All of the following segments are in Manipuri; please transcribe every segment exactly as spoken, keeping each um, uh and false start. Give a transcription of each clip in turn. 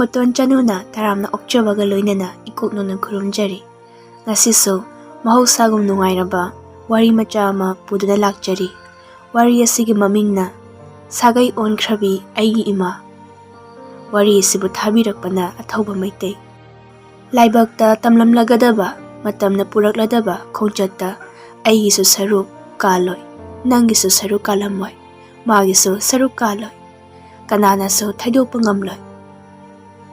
ꯕꯇꯣꯟ ꯆꯅꯨꯅ ꯇꯔꯥꯝꯅ ꯑꯣꯛꯆꯕꯒ ꯂꯣꯏꯅꯅ ꯏꯀꯣꯛ ꯅꯧꯅ ꯈꯨꯔꯨꯝꯖꯔꯤ꯫ ꯉꯁꯤꯁꯨ ꯃꯍꯧꯁꯥꯒꯨꯝ ꯅꯨꯡꯉꯥꯏꯔꯕ ꯋꯥꯔꯤ ꯃꯆꯥ ꯑꯃ ꯄꯨꯗꯨꯅ ꯂꯥꯛꯆꯔꯤ꯫ ꯋꯥꯔꯤ ꯑꯁꯤꯒꯤ ꯃꯃꯤꯡꯅ ꯁꯥꯒꯩ ꯑꯣꯟꯈ꯭ꯔꯕꯤ ꯑꯩꯒꯤ ꯏꯃꯥ꯫ ꯋꯥꯔꯤ ꯑꯁꯤꯕꯨ ꯊꯥꯕꯤꯔꯛꯄꯅ ꯑꯊꯧꯕ ꯃꯩꯇꯩ꯫ ꯂꯥꯏꯕꯛꯇ ꯇꯝꯂꯝꯂꯒꯗꯕ, ꯃꯇꯝꯅ ꯄꯨꯔꯛꯂꯗꯕ ꯈꯣꯡꯆꯠꯇ ꯑꯩꯒꯤꯁꯨ ꯁꯔꯨꯛ ꯀꯥꯜꯂꯣꯏ, ꯅꯪꯒꯤꯁꯨ ꯁꯔꯨꯛ ꯀꯥꯜꯂꯝꯃꯣꯏ, ꯃꯥꯒꯤꯁꯨ ꯁꯔꯨꯛ ꯀꯥꯜꯂꯣꯏ, ꯀꯅꯥꯅꯁꯨ ꯊꯩꯗꯣꯛꯄ ꯉꯝꯂꯣꯏ꯫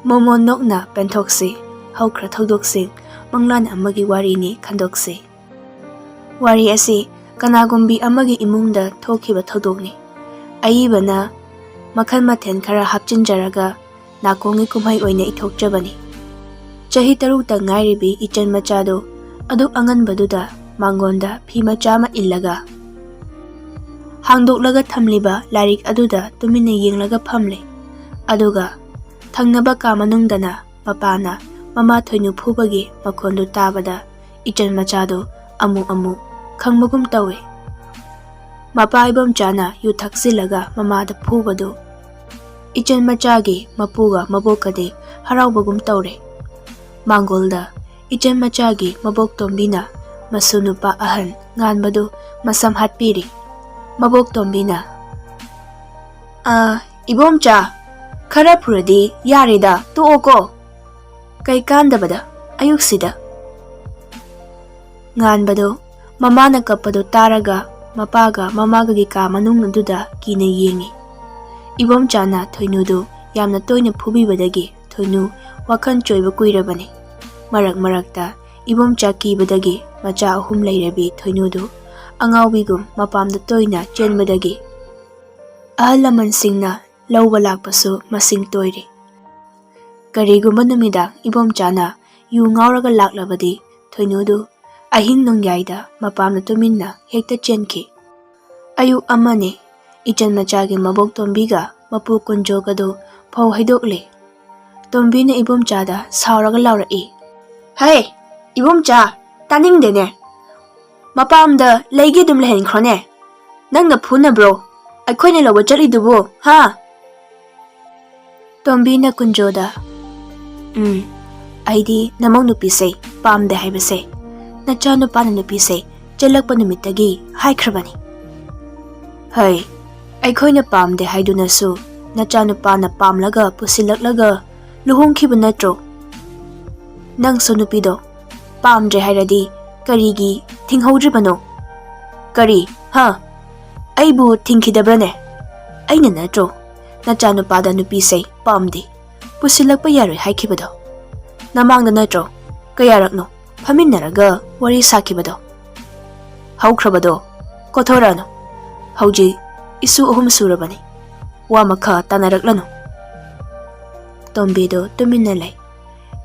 ꯃꯣꯃꯣꯟ ꯅꯣꯛꯅ ꯄꯦꯟꯊꯣꯛꯁꯤ, ꯍꯧꯈ꯭ꯔ ꯊꯧꯗꯣꯛꯁꯤꯡ ꯃꯪꯂꯥꯟ ꯑꯃꯒꯤ ꯋꯥꯔꯤꯅꯤ ꯈꯟꯗꯣꯛꯁꯤ꯫ ꯋꯥꯔꯤ ꯑꯁꯤ ꯀꯅꯥꯒꯨꯝꯕꯤ ꯑꯃꯒꯤ ꯏꯃꯨꯡꯗ ꯊꯣꯛꯈꯤꯕ ꯊꯧꯗꯣꯛꯅꯤ꯫ ꯑꯏꯕꯅ ꯃꯈꯜ ꯃꯊꯦꯜ ꯈꯔ ꯍꯥꯞꯆꯤꯟꯖꯔꯒ ꯅꯥꯀꯣꯡꯒꯤ ꯀꯨꯝꯍꯩ ꯑꯣꯏꯅ ꯏꯊꯣꯛꯆꯕꯅꯤ꯫ ꯆꯍꯤ ꯇꯔꯨꯛꯇ ꯉꯥꯏꯔꯤꯕꯤ ꯏꯆꯟ ꯃꯆꯥꯗꯨ ꯑꯗꯨꯛ ꯑꯉꯟꯕꯗꯨꯗ ꯃꯥꯡꯒꯣꯟꯗ ꯐꯤ ꯃꯆꯥ ꯑꯃ ꯏꯜꯂꯒ ꯍꯥꯡꯗꯣꯛꯂꯒ ꯊꯝꯂꯤꯕ ꯂꯥꯏꯔꯤꯛ ꯑꯗꯨꯗ ꯇꯨꯃꯤꯟꯅ ꯌꯦꯡꯂꯒ ꯐꯝꯂꯦ꯫ ꯑꯗꯨꯒ ꯊꯪꯅꯕ ꯀꯥ ꯃꯅꯨꯡꯗꯅ ꯃꯄꯥꯅ ꯃꯃꯥ ꯊꯣꯏꯅꯨ ꯐꯨꯕꯒꯤ ꯃꯈꯣꯟꯗꯨ ꯇꯥꯕꯗ ꯏꯆꯟ ꯃꯆꯥꯗꯨ ꯑꯃꯨꯛ ꯑꯃꯨꯛ ꯈꯪꯕꯒꯨꯝ ꯇꯧꯏ꯫ ꯃꯄꯥ ꯏꯕꯣꯝꯆꯥꯅ ꯌꯨ ꯊꯛꯆꯤꯜꯂꯒ ꯃꯃꯥꯗ ꯐꯨꯕꯗꯨ ꯏꯆꯟ ꯃꯆꯥꯒꯤ ꯃꯄꯨꯒ ꯃꯕꯣꯛꯀꯗꯤ ꯍꯔꯥꯎꯕꯒꯨꯝ ꯇꯧꯔꯦ꯫ ꯃꯥꯡꯒꯣꯜꯗ ꯏꯆꯟ ꯃꯆꯥꯒꯤ ꯃꯕꯣꯛ ꯇꯣꯝꯕꯤꯅ ꯃꯁꯨ ꯅꯨꯄꯥ ꯑꯍꯟ ꯉꯥꯟꯕꯗꯨ ꯃꯁꯝ ꯍꯥꯠꯄꯤꯔꯤ꯫ ꯃꯕꯣꯛ ꯇꯣꯝꯕꯤꯅ, "ꯑꯥ, ꯏꯕꯣꯝꯆꯥ, ꯈꯔ ꯐꯨꯔꯗꯤ ꯌꯥꯔꯦꯗ, ꯇꯣꯛꯑꯣꯀꯣ꯫ ꯀꯩ ꯀꯥꯟꯗꯕꯗ ꯑꯌꯨꯛꯁꯤꯗ?" ꯉꯥꯟꯕꯗꯣ ꯃꯃꯥꯅ ꯀꯞꯄꯗꯣ ꯇꯥꯔꯒ ꯃꯄꯥꯒ ꯃꯃꯥꯒꯒꯤ ꯀꯥ ꯃꯅꯨꯡ ꯑꯗꯨꯗ ꯀꯤꯅ ꯌꯦꯡꯉꯤ꯫ ꯏꯕꯣꯝꯆꯥꯅ ꯊꯣꯏꯅꯨꯗꯨ ꯌꯥꯝꯅ ꯇꯣꯏꯅ ꯐꯨꯕꯤꯕꯗꯒꯤ ꯊꯣꯏꯅꯨ ꯋꯥꯈꯜ ꯆꯣꯏꯕ ꯀꯨꯏꯔꯕꯅꯤ꯫ ꯃꯔꯛ ꯃꯔꯛꯇ ꯏꯕꯣꯝꯆꯥ ꯀꯤꯕꯗꯒꯤ ꯃꯆꯥ ꯑꯍꯨꯝ ꯂꯩꯔꯕꯤ ꯊꯣꯏꯅꯨꯗꯨ ꯑꯉꯥꯎꯕꯤꯒꯨꯝ ꯃꯄꯥꯝꯗ ꯇꯣꯏꯅ ꯆꯦꯟꯕꯗꯒꯤ ꯑꯍꯜ ꯂꯃꯟꯁꯤꯡꯅ ꯂꯧꯕ ꯂꯥꯛꯄꯁꯨ ꯃꯁꯤꯡ ꯇꯣꯏꯔꯦ꯫ ꯀꯔꯤꯒꯨꯝꯕ ꯅꯨꯃꯤꯗꯥꯡ ꯏꯕꯣꯝꯆꯥꯅ ꯌꯨ ꯉꯥꯎꯔꯒ ꯂꯥꯛꯂꯕꯗꯤ ꯊꯣꯏꯅꯨꯗꯨ ꯑꯍꯤꯡ ꯅꯣꯡꯌꯥꯏꯗ ꯃꯄꯥꯝꯗ ꯇꯨꯃꯤꯟꯅ ꯍꯦꯛꯇ ꯆꯦꯟꯈꯤ꯫ ꯑꯌꯨꯛ ꯑꯃꯅꯤ, ꯏꯆꯟ ꯃꯆꯥꯒꯤ ꯃꯕꯣꯛ ꯇꯣꯝꯕꯤꯒ ꯃꯄꯨ ꯀꯨꯟꯖꯣꯒꯗꯨ ꯐꯧ ꯍꯩꯗꯣꯛꯂꯤ꯫ ꯇꯣꯝꯕꯤꯅ ꯏꯕꯣꯝꯆꯥꯗ ꯁꯥꯎꯔꯒ ꯂꯥꯎꯔꯛꯏ, "ꯍꯩ, ꯏꯕꯣꯝꯆꯥ, ꯇꯥꯅꯤꯡꯗꯦꯅꯦ꯫ ꯃꯄꯥꯝꯗ ꯂꯩꯒꯦ ꯑꯗꯨꯝ ꯂꯩꯍꯟꯈ꯭ꯔꯣꯅꯦ꯫ ꯅꯪꯅ ꯐꯨꯅꯕ꯭ꯔꯣ ꯑꯩꯈꯣꯏꯅ ꯂꯧꯕ ꯆꯠꯂꯤꯗꯨꯕꯨ, ꯍꯥ?" ꯇꯣꯝꯕꯤꯅ ꯀꯨꯟꯖꯣꯗ, "ꯎꯝ, ꯑꯩꯗꯤ ꯅꯃꯧ ꯅꯨꯄꯤꯁꯦ ꯄꯥꯝꯗꯦ ꯍꯥꯏꯕꯁꯦ ꯅꯆꯥꯅꯨꯄꯥꯅ ꯅꯨꯄꯤꯁꯦ ꯆꯦꯜꯂꯛꯄ ꯅꯨꯃꯤꯠꯇꯒꯤ ꯍꯥꯏꯈ꯭ꯔꯕꯅꯤ꯫ ꯍꯩ, ꯑꯩꯈꯣꯏꯅ ꯄꯥꯝꯗꯦ ꯍꯥꯏꯗꯨꯅꯁꯨ ꯅꯆꯥꯅꯨꯄꯥꯅ ꯄꯥꯝꯂꯒ ꯄꯨꯁꯤꯜꯂꯛꯂꯒ ꯂꯨꯍꯣꯡꯈꯤꯕ ꯅꯠꯇ꯭ꯔꯣ? ꯅꯪꯁꯨ ꯅꯨꯄꯤꯗꯣ ꯄꯥꯝꯗ꯭ꯔꯦ ꯍꯥꯏꯔꯗꯤ ꯀꯔꯤꯒꯤ ꯊꯤꯡꯍꯧꯗ꯭ꯔꯤꯕꯅꯣ? ꯀꯔꯤ? ꯍꯥ? ꯑꯩꯕꯨ ꯊꯤꯡꯈꯤꯗꯕ꯭ꯔꯅꯦ? ꯑꯩꯅ ꯅꯠꯇ꯭ꯔꯣ ꯅꯆꯥꯅꯨꯄꯥꯗ ꯅꯨꯄꯤꯁꯦ ꯄꯥꯝꯗꯦ, ꯄꯨꯁꯤꯜꯂꯛꯄ ꯌꯥꯔꯣꯏ ꯍꯥꯏꯈꯤꯕꯗꯣ? ꯅꯃꯥꯡꯗ ꯅꯠꯇ꯭ꯔꯣ ꯀꯌꯥꯔꯛꯅꯣ ꯐꯝꯃꯤꯟꯅꯔꯒ ꯋꯥꯔꯤ ꯁꯥꯈꯤꯕꯗꯣ? ꯍꯧꯈ꯭ꯔꯕꯗꯣ ꯀꯣꯊꯣꯔꯛꯑꯅꯨ꯫ ꯍꯧꯖꯤꯛ ꯏꯁꯨ ꯑꯍꯨꯝ ꯁꯨꯔꯕꯅꯤ꯫ ꯋꯥ ꯃꯈꯥ ꯇꯥꯅꯔꯛꯂꯅꯨ꯫" ꯇꯣꯝꯕꯤꯗꯣ ꯇꯨꯃꯤꯟꯅ ꯂꯩ꯫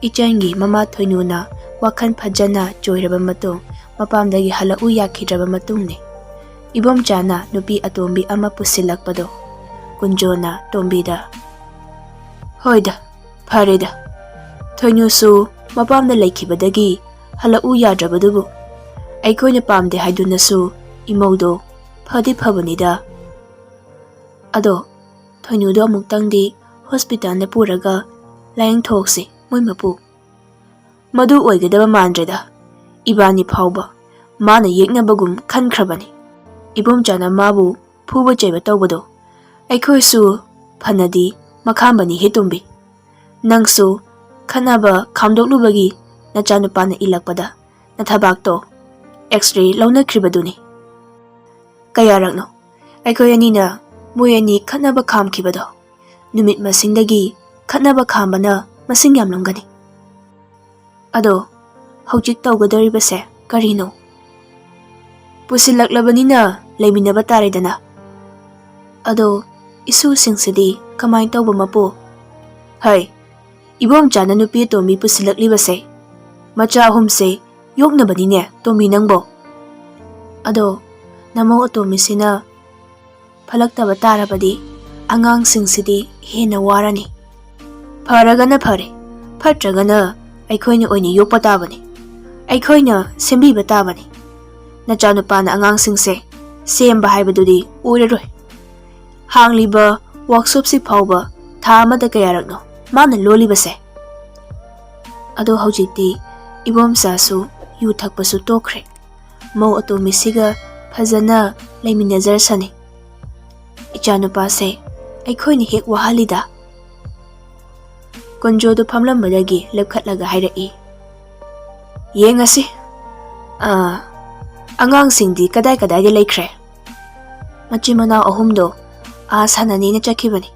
ꯏꯆꯟꯒꯤ ꯃꯃꯥ ꯊꯣꯏꯅꯨꯅ ꯋꯥꯈꯜ ꯐꯖꯅ ꯆꯣꯏꯔꯕ ꯃꯇꯨꯡ ꯃꯄꯥꯝꯗꯒꯤ ꯍꯜꯂꯛꯎ ꯌꯥꯈꯤꯗ꯭ꯔꯕ ꯃꯇꯨꯡꯅꯤ ꯏꯕꯣꯝꯆꯥꯅ ꯅꯨꯄꯤ ꯑꯇꯣꯝꯕꯤ ꯑꯃ ꯄꯨꯁꯤꯜꯂꯛꯄꯗꯣ꯫ ꯀꯨꯟꯖꯣꯅ ꯇꯣꯝꯕꯤꯗ, "ꯍꯣꯏꯗ, ꯐꯔꯦꯗ꯫ ꯊꯣꯏꯅꯨꯁꯨ ꯃꯄꯥꯝꯗ ꯂꯩꯈꯤꯕꯗꯒꯤ ꯍꯜꯂꯛꯎ ꯌꯥꯗ꯭ꯔꯕꯗꯨꯕꯨ ꯑꯩꯈꯣꯏꯅ ꯄꯥꯝꯗꯦ ꯍꯥꯏꯗꯨꯅꯁꯨ ꯏꯃꯧꯗꯣ ꯐꯗꯤ ꯐꯕꯅꯤꯗ꯫ ꯑꯗꯣ ꯊꯣꯏꯅꯨꯗꯣ ꯑꯃꯨꯛꯇꯪꯗꯤ ꯍꯣꯁꯄꯤꯇꯥꯜꯗ ꯄꯨꯔꯒ ꯂꯥꯌꯦꯡꯊꯣꯛꯁꯤ ꯃꯣꯏ ꯃꯄꯨ꯫ ꯃꯗꯨ ꯑꯣꯏꯒꯗꯕ ꯃꯥꯟꯗ꯭ꯔꯦꯗ꯫ ꯏꯕꯥꯅꯤ ꯐꯥꯎꯕ ꯃꯥꯅ ꯌꯦꯛꯅꯕꯒꯨꯝ ꯈꯟꯈ꯭ꯔꯕꯅꯤ꯫ ꯏꯕꯣꯝꯆꯥꯅ ꯃꯥꯕꯨ ꯐꯨꯕ ꯆꯩꯕ ꯇꯧꯕꯗꯣ ꯑꯩꯈꯣꯏꯁꯨ ꯐꯅꯗꯤ ꯃꯈꯥꯝꯕꯅꯤ ꯍꯦ ꯇꯣꯝꯕꯤ꯫ ꯅꯪꯁꯨ ꯈꯠꯅꯕ ꯈꯥꯝꯗꯣꯛꯂꯨꯕꯒꯤ ꯅꯆꯥꯅꯨꯄꯥꯅ ꯏꯜꯂꯛꯄꯗ ꯅꯊꯕꯥꯛꯇꯣ ꯑꯦꯛꯁꯔꯦ ꯂꯧꯅꯈ꯭ꯔꯤꯕꯗꯨꯅꯤ꯫ ꯀꯌꯥꯔꯛꯅꯣ ꯑꯩꯈꯣꯏ ꯑꯅꯤꯅ ꯃꯣꯏ ꯑꯅꯤ ꯈꯠꯅꯕ ꯈꯥꯝꯈꯤꯕꯗꯣ? ꯅꯨꯃꯤꯠ ꯃꯁꯤꯡꯗꯒꯤ ꯈꯠꯅꯕ ꯈꯥꯝꯕꯅ ꯃꯁꯤꯡ ꯌꯥꯝꯂꯝꯒꯅꯤ꯫ ꯑꯗꯣ ꯍꯧꯖꯤꯛ ꯇꯧꯒꯗꯧꯔꯤꯕꯁꯦ ꯀꯔꯤꯅꯣ? ꯄꯨꯁꯤꯜꯂꯛꯂꯕꯅꯤꯅ ꯂꯩꯃꯤꯟꯅꯕ ꯇꯥꯔꯦꯗꯅ꯫ ꯑꯗꯣ ꯏꯁꯨꯁꯤꯡꯁꯤꯗꯤ ꯀꯃꯥꯏꯅ ꯇꯧꯕ ꯃꯄꯨ? ꯍꯩ, ꯏꯕꯣꯝꯆꯥꯅ ꯅꯨꯄꯤ ꯑꯇꯣꯝꯕꯤ ꯄꯨꯁꯤꯜꯂꯛꯂꯤꯕꯁꯦ ꯃꯆꯥ ꯑꯍꯨꯝꯁꯦ ꯌꯣꯛꯅꯕꯅꯤꯅꯦ ꯇꯣꯝꯕꯤ ꯅꯪꯕꯣ꯫ ꯑꯗꯣ ꯅꯃꯧ ꯑꯇꯣꯝꯕꯤꯁꯤꯅ ꯐꯠꯂꯛꯇꯕ ꯇꯥꯔꯕꯗꯤ ꯑꯉꯥꯡꯁꯤꯡꯁꯤꯗꯤ ꯍꯦꯟꯅ ꯋꯥꯔꯅꯤ꯫ ꯐꯔꯒꯅ ꯐꯔꯦ, ꯐꯠꯇ꯭ꯔꯒꯅ ꯑꯩꯈꯣꯏꯅ ꯑꯣꯏꯅ ꯌꯣꯛꯄ ꯇꯥꯕꯅꯤ꯫ ꯑꯩꯈꯣꯏꯅ ꯁꯦꯝꯕꯤꯕ ꯇꯥꯕꯅꯤ꯫ ꯅꯆꯥꯅꯨꯄꯥꯅ ꯑꯉꯥꯡꯁꯤꯡꯁꯦ ꯁꯦꯝꯕ ꯍꯥꯏꯕꯗꯨꯗꯤ ꯑꯣꯏꯔꯔꯣꯏ꯫ ꯍꯥꯡꯂꯤꯕ ꯋꯥꯔꯛꯁꯣꯞꯁꯤ ꯐꯥꯎꯕ ꯊꯥ ꯑꯃꯗ ꯀꯌꯥꯔꯛꯅꯣ ꯃꯥꯅ ꯂꯣꯜꯂꯤꯕꯁꯦ? ꯑꯗꯣ ꯍꯧꯖꯤꯛꯇꯤ ꯏꯕꯣꯝꯆꯥꯁꯨ ꯌꯨ ꯊꯛꯄꯁꯨ ꯇꯣꯛꯈ꯭ꯔꯦ꯫ ꯃꯧ ꯑꯇꯣꯝꯕꯤꯁꯤꯒ ꯐꯖꯅ ꯂꯩꯃꯤꯟꯅꯖꯔꯁꯅꯤ꯫ ꯏꯆꯥꯅꯨꯄꯥꯁꯦ ꯑꯩꯈꯣꯏꯅ ꯍꯦꯛ ꯋꯥꯍꯜꯂꯤꯗ꯫ ꯀꯨꯟꯖꯣꯗꯨ ꯐꯝꯂꯝꯕꯗꯒꯤ ꯂꯦꯞꯈꯠꯂꯒ ꯍꯥꯏꯔꯛꯏ, "ꯌꯦꯡꯉꯁꯤ꯫ ꯑꯥ, ꯑꯉꯥꯡꯁꯤꯡꯗꯤ ꯀꯗꯥꯏ ꯀꯗꯥꯏꯗ ꯂꯩꯈ꯭ꯔꯦ?" "ꯃꯆꯤꯟ ꯃꯅꯥꯎ ꯑꯍꯨꯝꯗꯣ ꯑꯥ ꯁꯥꯟꯅꯅꯤꯅ ꯆꯠꯈꯤꯕꯅꯤ꯫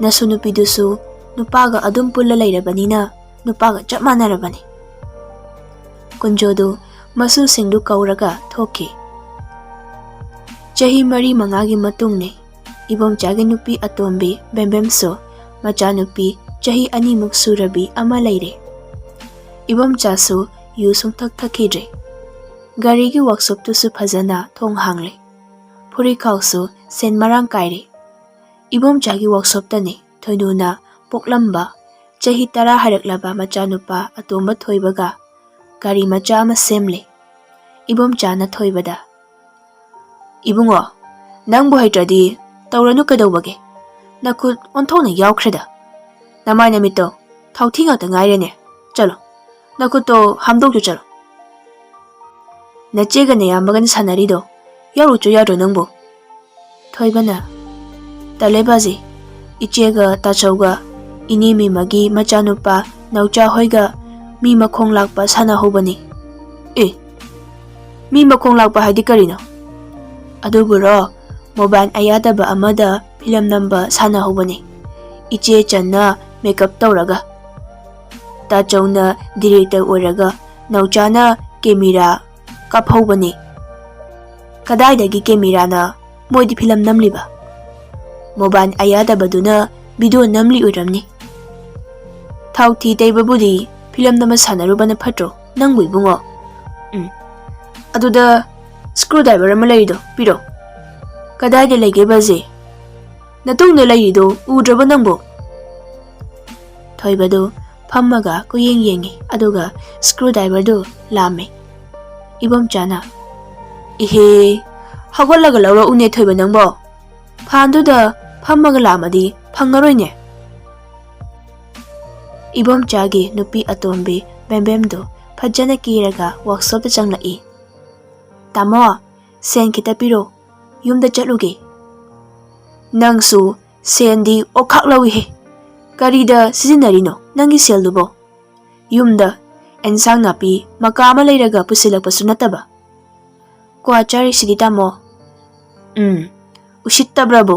ꯅꯁꯨ ꯅꯨꯄꯤꯗꯨꯁꯨ ꯅꯨꯄꯥꯒ ꯑꯗꯨꯝ ꯄꯨꯜꯂ ꯂꯩꯔꯕꯅꯤꯅ ꯅꯨꯄꯥꯒ ꯆꯞ ꯃꯥꯟꯅꯔꯕꯅꯤ꯫" ꯀꯨꯟꯖꯣꯗꯨ ꯃꯁꯨꯁꯤꯡꯗꯨ ꯀꯧꯔꯒ ꯊꯣꯛꯈꯤ꯫ ꯆꯍꯤ ꯃꯔꯤ ꯃꯉꯥꯒꯤ ꯃꯇꯨꯡꯅꯤ꯫ ꯏꯕꯣꯝꯆꯥꯒꯤ ꯅꯨꯄꯤ ꯑꯇꯣꯝꯕꯤ ꯕꯦꯝꯕꯦꯝꯁꯨ ꯃꯆꯥꯅꯨꯄꯤ ꯆꯍꯤ ꯑꯅꯤꯃꯨꯛ ꯁꯨꯔꯕꯤ ꯑꯃ ꯂꯩꯔꯦ꯫ ꯏꯕꯣꯝꯆꯥꯁꯨ ꯌꯨ ꯁꯨꯡꯊꯛ ꯊꯛꯈꯤꯗ꯭ꯔꯦ꯫ ꯒꯥꯔꯤꯒꯤ ꯋꯥꯛꯁꯣꯞꯇꯨꯁꯨ ꯐꯖꯅ ꯊꯣꯡ ꯍꯥꯡꯂꯦ꯫ ꯐꯨꯔꯤꯠꯈꯥꯎꯁꯨ ꯁꯦꯟ ꯃꯔꯥꯡ ꯀꯥꯏꯔꯦ꯫ ꯏꯕꯣꯝꯆꯥꯒꯤ ꯋꯥꯛꯁꯣꯞꯇꯅꯤ ꯊꯣꯏꯅꯨꯅ ꯄꯣꯛꯂꯝꯕ ꯆꯍꯤ ꯇꯔꯥ ꯍꯥꯏꯔꯛꯂꯕ ꯃꯆꯥꯅꯨꯄꯥ ꯑꯇꯣꯝꯕ ꯊꯣꯏꯕꯒ ꯒꯥꯔꯤ ꯃꯆꯥ ꯑꯃ ꯁꯦꯝꯂꯦ꯫ ꯏꯕꯣꯝꯆꯥꯅ ꯊꯣꯏꯕꯗ, "ꯏꯕꯨꯡꯉꯣ, ꯅꯪꯕꯨ ꯍꯩꯇ꯭ꯔꯗꯤ ꯇꯧꯔꯅꯨ ꯀꯩꯗꯧꯕꯒꯦ? ꯅꯈꯨꯠ ꯑꯣꯟꯊꯣꯛꯅ ꯌꯥꯎꯈ꯭ꯔꯦꯗ꯫ ꯅꯃꯥꯏ ꯅꯃꯤꯠꯇꯣ ꯊꯥꯎꯊꯤ ꯉꯥꯛꯇ ꯉꯥꯏꯔꯦꯅꯦ꯫ ꯆꯠꯂꯣ, ꯅꯈꯨꯠꯇꯣ ꯍꯥꯝꯗꯣꯛꯆꯨ ꯆꯠꯂꯣ꯫ ꯅꯆꯦꯒ ꯅꯌꯥꯝꯕꯒꯅ ꯁꯥꯟꯅꯔꯤꯗꯣ ꯌꯥꯎꯔꯨꯆꯣ ꯌꯥꯗ꯭ꯔꯣ ꯅꯪꯕꯨ?" ꯊꯣꯏꯕꯅ, "ꯇꯜꯂꯦ ꯕꯥꯖꯤ, ꯏꯆꯦꯒ ꯇꯥꯆꯧꯒ ꯏꯅꯦ ꯃꯤꯃꯒꯤ ꯃꯆꯥꯅꯨꯄꯥ ꯅꯥꯎꯆꯥ ꯍꯣꯏꯒ ꯃꯤ ꯃꯈꯣꯡ ꯂꯥꯛꯄ ꯁꯥꯟꯅꯍꯧꯕꯅꯤ꯫" "ꯑꯦ, ꯃꯤ ꯃꯈꯣꯡ ꯂꯥꯛꯄ ꯍꯥꯏꯗꯤ ꯀꯔꯤꯅꯣ?" "ꯑꯗꯨꯕꯨꯔꯣ, ꯃꯣꯕꯥꯏꯜ ꯑꯌꯥꯗꯕ ꯑꯃꯗ ꯐꯤꯂꯝ ꯅꯝꯕ ꯁꯥꯟꯅꯍꯧꯕꯅꯤ꯫ ꯏꯆꯦ ꯆꯟꯅ ꯃꯦꯀꯞ ꯇꯧꯔꯒ, ꯇꯥꯆꯧꯅ ꯗꯤꯔꯦꯛꯇꯔ ꯑꯣꯏꯔꯒ ꯅꯥꯎꯆꯥꯅ ꯀꯦꯃꯦꯔꯥ ꯀꯥꯞꯍꯧꯕꯅꯤ꯫" "ꯀꯗꯥꯏꯗꯒꯤ ꯀꯦꯃꯦꯔꯥꯅ ꯃꯣꯏꯗꯤ ꯐꯤꯂꯝ ꯅꯝꯂꯤꯕ? ꯃꯣꯕꯥꯏꯜ ꯑꯌꯥꯗꯕꯗꯨꯅ ꯚꯤꯗꯤꯑꯣ ꯅꯝꯂꯤ ꯑꯣꯏꯔꯝꯅꯤ꯫" "ꯊꯥꯎ ꯊꯤ ꯇꯩꯕꯕꯨꯗꯤ ꯐꯤꯂꯝ ꯅꯝꯕ ꯁꯥꯟꯅꯔꯨꯕꯅ ꯐꯠꯇ꯭ꯔꯣ ꯅꯪꯕꯨ ꯏꯕꯨꯡꯉꯣ?" "ꯎꯝ, ꯑꯗꯨꯗ ꯁ꯭ꯀ꯭ꯔꯨ ꯗ꯭ꯔꯥꯏꯚꯔ ꯑꯃ ꯂꯩꯔꯤꯗꯣ ꯄꯤꯔꯣ꯫" "ꯀꯗꯥꯏꯗ ꯂꯩꯒꯦ ꯕꯥꯖꯤ? ꯅꯇꯨꯡꯗ ꯂꯩꯔꯤꯗꯣ ꯎꯗ꯭ꯔꯕ ꯅꯪꯕꯨ?" ꯊꯣꯏꯕꯗꯨ ꯐꯝꯃꯒ ꯀꯣꯏꯌꯦꯡ ꯌꯦꯡꯉꯤ, ꯑꯗꯨꯒ ꯁ꯭ꯀ꯭ꯔꯨ ꯗ꯭ꯔꯥꯏꯚꯔꯗꯨ ꯂꯥꯝꯃꯤ꯫ ꯏꯕꯣꯝꯆꯥꯅ, "ꯏꯍꯦ, ꯍꯧꯒꯠꯂꯒ ꯂꯧꯔꯛꯎꯅꯦ ꯊꯣꯏꯕ ꯅꯪꯕꯣ꯫ ꯐꯥꯟꯗꯨꯗ ꯐꯝꯃꯒ ꯂꯥꯛꯑꯝꯃꯗꯤ ꯐꯪꯉꯔꯣꯏꯅꯦ꯫ ꯏꯕꯣꯝꯆꯥꯒꯤ ꯅꯨꯄꯤ ꯑꯇꯣꯝꯕꯤ ꯕꯦꯝꯕꯦꯝꯗꯣ ꯐꯖꯅ ꯀꯦꯔꯒ ꯋꯥꯛꯁꯣꯞꯇ ꯆꯪꯂꯛꯏ꯫ "ꯇꯥꯃꯣ, ꯁꯦꯟ ꯈꯤꯇ ꯄꯤꯔꯣ, ꯌꯨꯝꯗ ꯆꯠꯂꯨꯒꯦ꯫" "ꯅꯪꯁꯨ ꯁꯦꯟꯗꯤ ꯑꯣꯈꯥꯛ ꯂꯧꯏꯍꯦ꯫ ꯀꯔꯤꯗ ꯁꯤꯖꯤꯟꯅꯔꯤꯅꯣ ꯅꯪꯒꯤ ꯁꯦꯜꯗꯨꯕꯣ? ꯌꯨꯝꯗ ꯑꯦꯟꯁꯥꯡ ꯅꯥꯄꯤ ꯃꯀꯥ ꯑꯃ ꯂꯩꯔꯒ ꯄꯨꯁꯤꯜꯂꯛꯄꯁꯨ ꯅꯠꯇꯕ꯫ ꯀ꯭ꯋꯥ ꯆꯥꯔꯤꯁꯤꯗꯤ ꯇꯥꯃꯣ꯫" "ꯎꯝ, ꯎꯁꯤꯠꯇꯕ꯭ꯔꯕꯨ?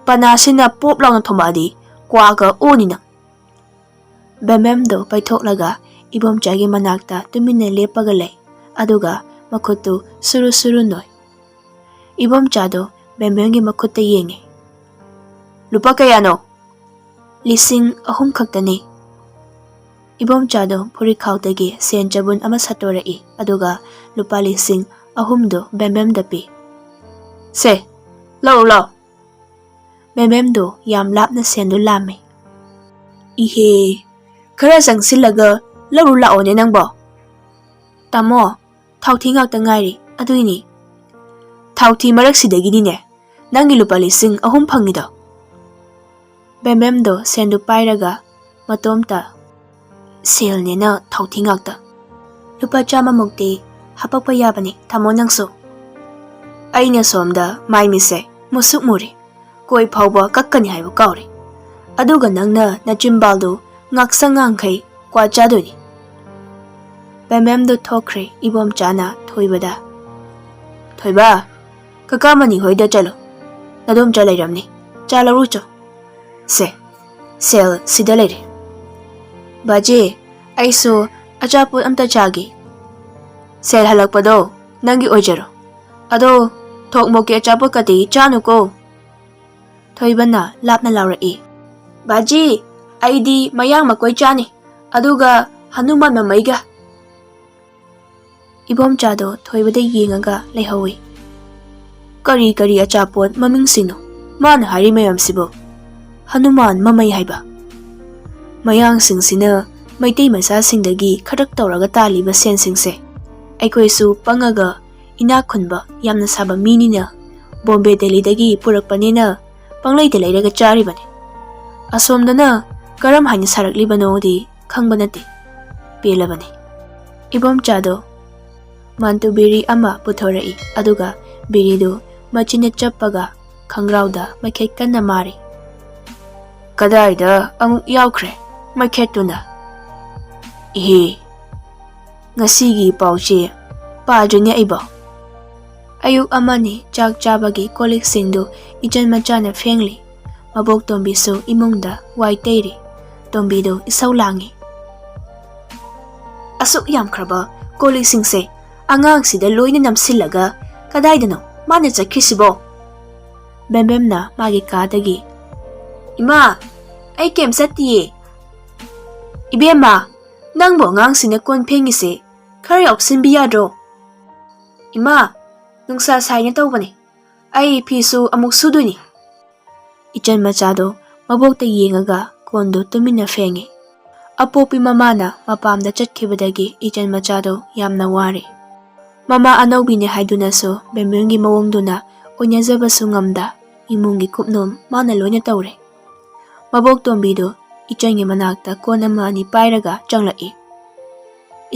ꯄꯅꯥꯁꯤꯅ ꯄꯣꯞ ꯂꯥꯎꯅ ꯊꯣꯝꯃꯛꯑꯗꯤ ꯀ꯭ꯋꯥꯒ ꯑꯣꯅꯤ ꯅꯪ꯫" ꯕꯦꯝꯕꯦꯝꯗꯣ ꯄꯩꯊꯣꯛꯂꯒ ꯏꯕꯣꯝꯆꯥꯒꯤ ꯃꯅꯥꯛꯇ ꯇꯨꯃꯤꯟꯅ ꯂꯦꯞꯄꯒ ꯂꯩ, ꯑꯗꯨꯒ ꯃꯈꯨꯠꯇꯨ ꯁꯨꯔꯨ ꯁꯨꯔꯨ ꯅꯣꯏ꯫ ꯏꯕꯣꯝꯆꯥꯗꯣ ꯕꯦꯝꯕꯦꯝꯒꯤ ꯃꯈꯨꯠꯇ ꯌꯦꯡꯉꯤ꯫ "ꯂꯨꯄꯥ ꯀꯌꯥꯅꯣ?" "ꯂꯤꯁꯤꯡ ꯑꯍꯨꯝ ꯈꯛꯇꯅꯤ꯫" ꯏꯕꯣꯝꯆꯥꯗꯣ ꯐꯨꯔꯤꯠꯈꯥꯎꯗꯒꯤ ꯁꯦꯟ ꯆꯕꯨꯟ ꯑꯃ ꯁꯠꯇꯣꯔꯛꯏ, ꯑꯗꯨꯒ ꯂꯨꯄꯥ ꯂꯤꯁꯤꯡ ꯑꯍꯨꯝꯗꯣ ꯕꯦꯝꯕꯦꯝꯗ ꯄꯤ꯫ "ꯁꯦ, ꯂꯧꯔꯨ ꯂꯥꯎ꯫" ꯕꯦꯝꯕꯦꯝꯗꯣ ꯌꯥꯝ ꯂꯥꯞꯅ ꯁꯦꯟꯗꯨ ꯂꯥꯝꯃꯤ꯫ "ꯏꯍꯦ, ꯈꯔ ꯆꯪꯁꯤꯜꯂꯒ ꯂꯧꯔꯨ ꯂꯥꯛꯑꯣꯅꯦ ꯅꯪꯕꯣ꯫" "ꯇꯥꯃꯣ, ꯊꯥꯎꯊꯤ ꯉꯥꯛꯇ ꯉꯥꯏꯔꯤ, ꯑꯗꯨꯏꯅꯤ꯫" "ꯊꯥꯎꯊꯤ ꯃꯔꯛꯁꯤꯗꯒꯤꯅꯤꯅꯦ ꯅꯪꯒꯤ ꯂꯨꯄꯥ ꯂꯤꯁꯤꯡ ꯑꯍꯨꯝ ꯐꯪꯉꯤꯗꯣ꯫" ꯕꯦꯝꯕꯦꯝꯗꯣ ꯁꯦꯟꯗꯨ ꯄꯥꯏꯔꯒ ꯃꯇꯣꯝꯇ ꯁꯦꯜꯅꯦꯅ ꯊꯥꯎꯊꯤ ꯉꯥꯛꯇ꯫ "ꯂꯨꯄꯥ ꯆꯥꯝꯃꯃꯨꯛꯇꯤ ꯍꯥꯄꯛꯄ ꯌꯥꯕꯅꯤ, ꯇꯥꯃꯣ ꯅꯪꯁꯨ꯫" "ꯑꯩꯅ ꯁꯣꯝꯗ ꯃꯥꯏ ꯃꯤꯠꯁꯦ ꯃꯨꯁꯨꯛ ꯃꯨꯔꯦ, ꯀꯣꯏ ꯐꯥꯎꯕ ꯀꯛꯀꯅꯤ ꯍꯥꯏꯕ ꯀꯥꯎꯔꯦ꯫ ꯑꯗꯨꯒ ꯅꯪꯅ ꯅꯆꯤꯝꯕꯥꯜꯗꯨ ꯉꯥꯛꯁꯪ ꯉꯥꯡꯈꯩ ꯀ꯭ꯋꯥ ꯆꯥꯗꯣꯏꯅꯤ꯫" ꯕꯦꯝꯕꯦꯝꯗꯨ ꯊꯣꯛꯈ꯭ꯔꯦ ꯏꯕꯣꯝꯆꯥꯅ ꯊꯣꯏꯕꯗ꯫ "ꯊꯣꯏꯕ, ꯀꯀꯥ ꯃꯅꯤ ꯍꯣꯏꯗ ꯆꯠꯂꯣ, ꯅꯗꯣꯝꯆꯥ ꯂꯩꯔꯝꯅꯤ, ꯆꯥ ꯂꯧꯔꯨꯆꯣ꯫ ꯁꯦ, ꯁꯦꯜ ꯁꯤꯗ ꯂꯩꯔꯦ꯫ ꯕꯥꯖꯤ, ꯑꯩꯁꯨ ꯑꯆꯥꯄꯣꯠ ꯑꯝꯇ ꯆꯥꯒꯦ꯫ ꯁꯦꯜ ꯍꯜꯂꯛꯄꯗꯣ ꯅꯪꯒꯤ ꯑꯣꯏꯖꯔꯣ꯫ ꯑꯗꯣ ꯊꯣꯛ ꯃꯣꯛꯀꯤ ꯑꯆꯥꯄꯣꯠꯀꯗꯤ ꯆꯥꯅꯨꯀꯣ꯫" ꯊꯣꯏꯕꯅ ꯂꯥꯞꯅ ꯂꯥꯎꯔꯛꯏ꯫ "ꯕꯥꯖꯤ, ꯑꯩꯗꯤ ꯃꯌꯥꯡ ꯃꯀꯣꯏ ꯆꯥꯅꯤ, ꯑꯗꯨꯒ ꯍꯅꯨꯃꯥꯟ ꯃꯃꯩꯒ꯫" ꯏꯕꯣꯝꯆꯥꯗꯣ ꯊꯣꯏꯕꯗ ꯌꯦꯡꯉꯒ ꯂꯩꯍꯧꯏ꯫ "ꯀꯔꯤ ꯀꯔꯤ ꯑꯆꯥꯄꯣꯠ ꯃꯃꯤꯡꯁꯤꯡꯅꯣ ꯃꯥꯅ ꯍꯥꯏꯔꯤ ꯃꯌꯥꯝꯁꯤꯕꯣ? ꯍꯅꯨꯃꯥꯟ ꯃꯃꯩ ꯍꯥꯏꯕ? ꯃꯌꯥꯡꯁꯤꯡꯁꯤꯅ ꯃꯩꯇꯩ ꯃꯆꯥꯁꯤꯡꯗꯒꯤ ꯈꯗ꯭ꯔꯛ ꯇꯧꯔꯒ ꯇꯥꯜꯂꯤꯕ ꯁꯦꯟꯁꯤꯡꯁꯦ ꯑꯩꯈꯣꯏꯁꯨ ꯄꯪꯉꯒ ꯏꯅꯥꯛ ꯈꯨꯟꯕ ꯌꯥꯝꯅ ꯁꯥꯕ ꯃꯤꯅꯤꯅ ꯕꯣꯝꯕꯦ ꯗꯦꯜꯂꯤꯗꯒꯤ ꯄꯨꯔꯛꯄꯅꯦꯅ ꯄꯪꯂꯩꯗ ꯂꯩꯔꯒ ꯆꯥꯔꯤꯕꯅꯤ꯫ ꯑꯁꯣꯝꯗꯅ ꯀꯔꯝ ꯍꯥꯏꯅ ꯁꯥꯔꯛꯂꯤꯕꯅꯣꯗꯤ ꯈꯪꯕ ꯅꯠꯇꯦ꯫ ꯄꯦꯜꯂꯕꯅꯤ꯫ ꯏꯕꯣꯝꯆꯥꯗꯣ ꯃꯥꯟꯇꯨ ꯕꯤꯔꯤ ꯑꯃ ꯄꯨꯊꯣꯔꯛꯏ, ꯑꯗꯨꯒ ꯕꯤꯔꯤꯗꯨ ꯃꯆꯤꯟꯗ ꯆꯞꯄꯒ ꯈꯪꯒ꯭ꯔꯥꯎꯗ ꯃꯩꯈꯦꯠ ꯀꯟꯅ ꯃꯥꯔꯤ꯫ "ꯀꯗꯥꯏꯗ ꯑꯃꯨꯛ ꯌꯥꯎꯈ꯭ꯔꯦ ꯃꯩꯈꯦꯠꯇꯨꯅ?" "ꯏꯍꯦ, ꯉꯁꯤꯒꯤ ꯄꯥꯎꯆꯦ ꯄꯥꯗ꯭ꯔꯤꯅꯦ ꯑꯩꯕꯣ꯫" ꯑꯌꯨꯛ ꯑꯃꯅꯤ ꯆꯥꯛ ꯆꯥꯕꯒꯤ ꯀꯣꯜ ꯂꯤꯛꯁꯤꯡꯗꯨ ꯏꯆꯟ ꯃꯆꯥꯅ ꯐꯦꯡꯂꯤ꯫ ꯃꯕꯣꯛ ꯇꯣꯝꯕꯤꯁꯨ ꯏꯃꯨꯡꯗ ꯋꯥꯏ ꯇꯩꯔꯤ꯫ ꯇꯣꯝꯕꯤꯗꯨ ꯏꯁꯧ ꯂꯥꯡꯉꯤ꯫ "ꯑꯁꯨꯛ ꯌꯥꯝꯈ꯭ꯔꯕ ꯀꯣꯜ ꯂꯤꯛꯁꯤꯡꯁꯦ ꯑꯉꯥꯡꯁꯤꯗ ꯂꯣꯏꯅ ꯅꯝꯁꯤꯜꯂꯒ ꯀꯗꯥꯏꯗꯅꯣ ꯃꯥꯅ ꯆꯠꯈ꯭ꯔꯤꯁꯤꯕꯣ?" ꯕꯦꯝꯕꯦꯝꯅ ꯃꯥꯒꯤ ꯀꯥꯗꯒꯤ, "ꯏꯃꯥ, ꯑꯩ ꯀꯩꯝ ꯆꯠꯇꯤꯌꯦ꯫" "ꯏꯕꯦꯝꯃ, ꯅꯪꯕꯨ ꯑꯉꯥꯡꯁꯤꯅ ꯀꯣꯟ ꯐꯦꯡꯉꯤꯁꯦ ꯈꯔ ꯌꯥꯎꯁꯤꯟꯕꯤ ꯌꯥꯗ꯭ꯔꯣ?" "ꯏꯃꯥ, ꯅꯨꯡꯁꯥ ꯁꯥꯏꯅ ꯇꯧꯕꯅꯦ꯫ ꯑꯩ ꯐꯤꯁꯨ ꯑꯃꯨꯛ ꯁꯨꯗꯣꯏꯅꯤ꯫" ꯏꯆꯟ ꯃꯆꯥꯗꯣ ꯃꯕꯣꯛꯇ ꯌꯦꯡꯉꯒ ꯀꯣꯟꯗꯣ ꯇꯨꯃꯤꯟꯅ ꯐꯦꯡꯉꯤ꯫ ꯑꯄꯣꯛꯄꯤ ꯃꯃꯥꯅ ꯃꯄꯥꯝꯗ ꯆꯠꯈꯤꯕꯗꯒꯤ ꯏꯆꯟ ꯃꯆꯥꯗꯣ ꯌꯥꯝꯅ ꯋꯥꯔꯦ꯫ ꯃꯃꯥ ꯑꯅꯧꯕꯤꯅꯦ ꯍꯥꯏꯗꯨꯅꯁꯨ ꯕꯦꯝꯕꯦꯝꯒꯤ ꯃꯑꯣꯡꯗꯨꯅ ꯑꯣꯏꯅꯖꯕꯁꯨ ꯉꯝꯗ, ꯏꯃꯨꯡꯒꯤ ꯀꯨꯞꯅꯣꯝ ꯃꯥꯅ ꯂꯣꯏꯅ ꯇꯧꯔꯦ꯫ ꯃꯕꯣꯛ ꯇꯣꯝꯕꯤꯗꯣ ꯏꯆꯟꯒꯤ ꯃꯅꯥꯛꯇ ꯀꯣꯟ ꯑꯃ ꯑꯅꯤ ꯄꯥꯏꯔꯒ ꯆꯪꯂꯛꯏ꯫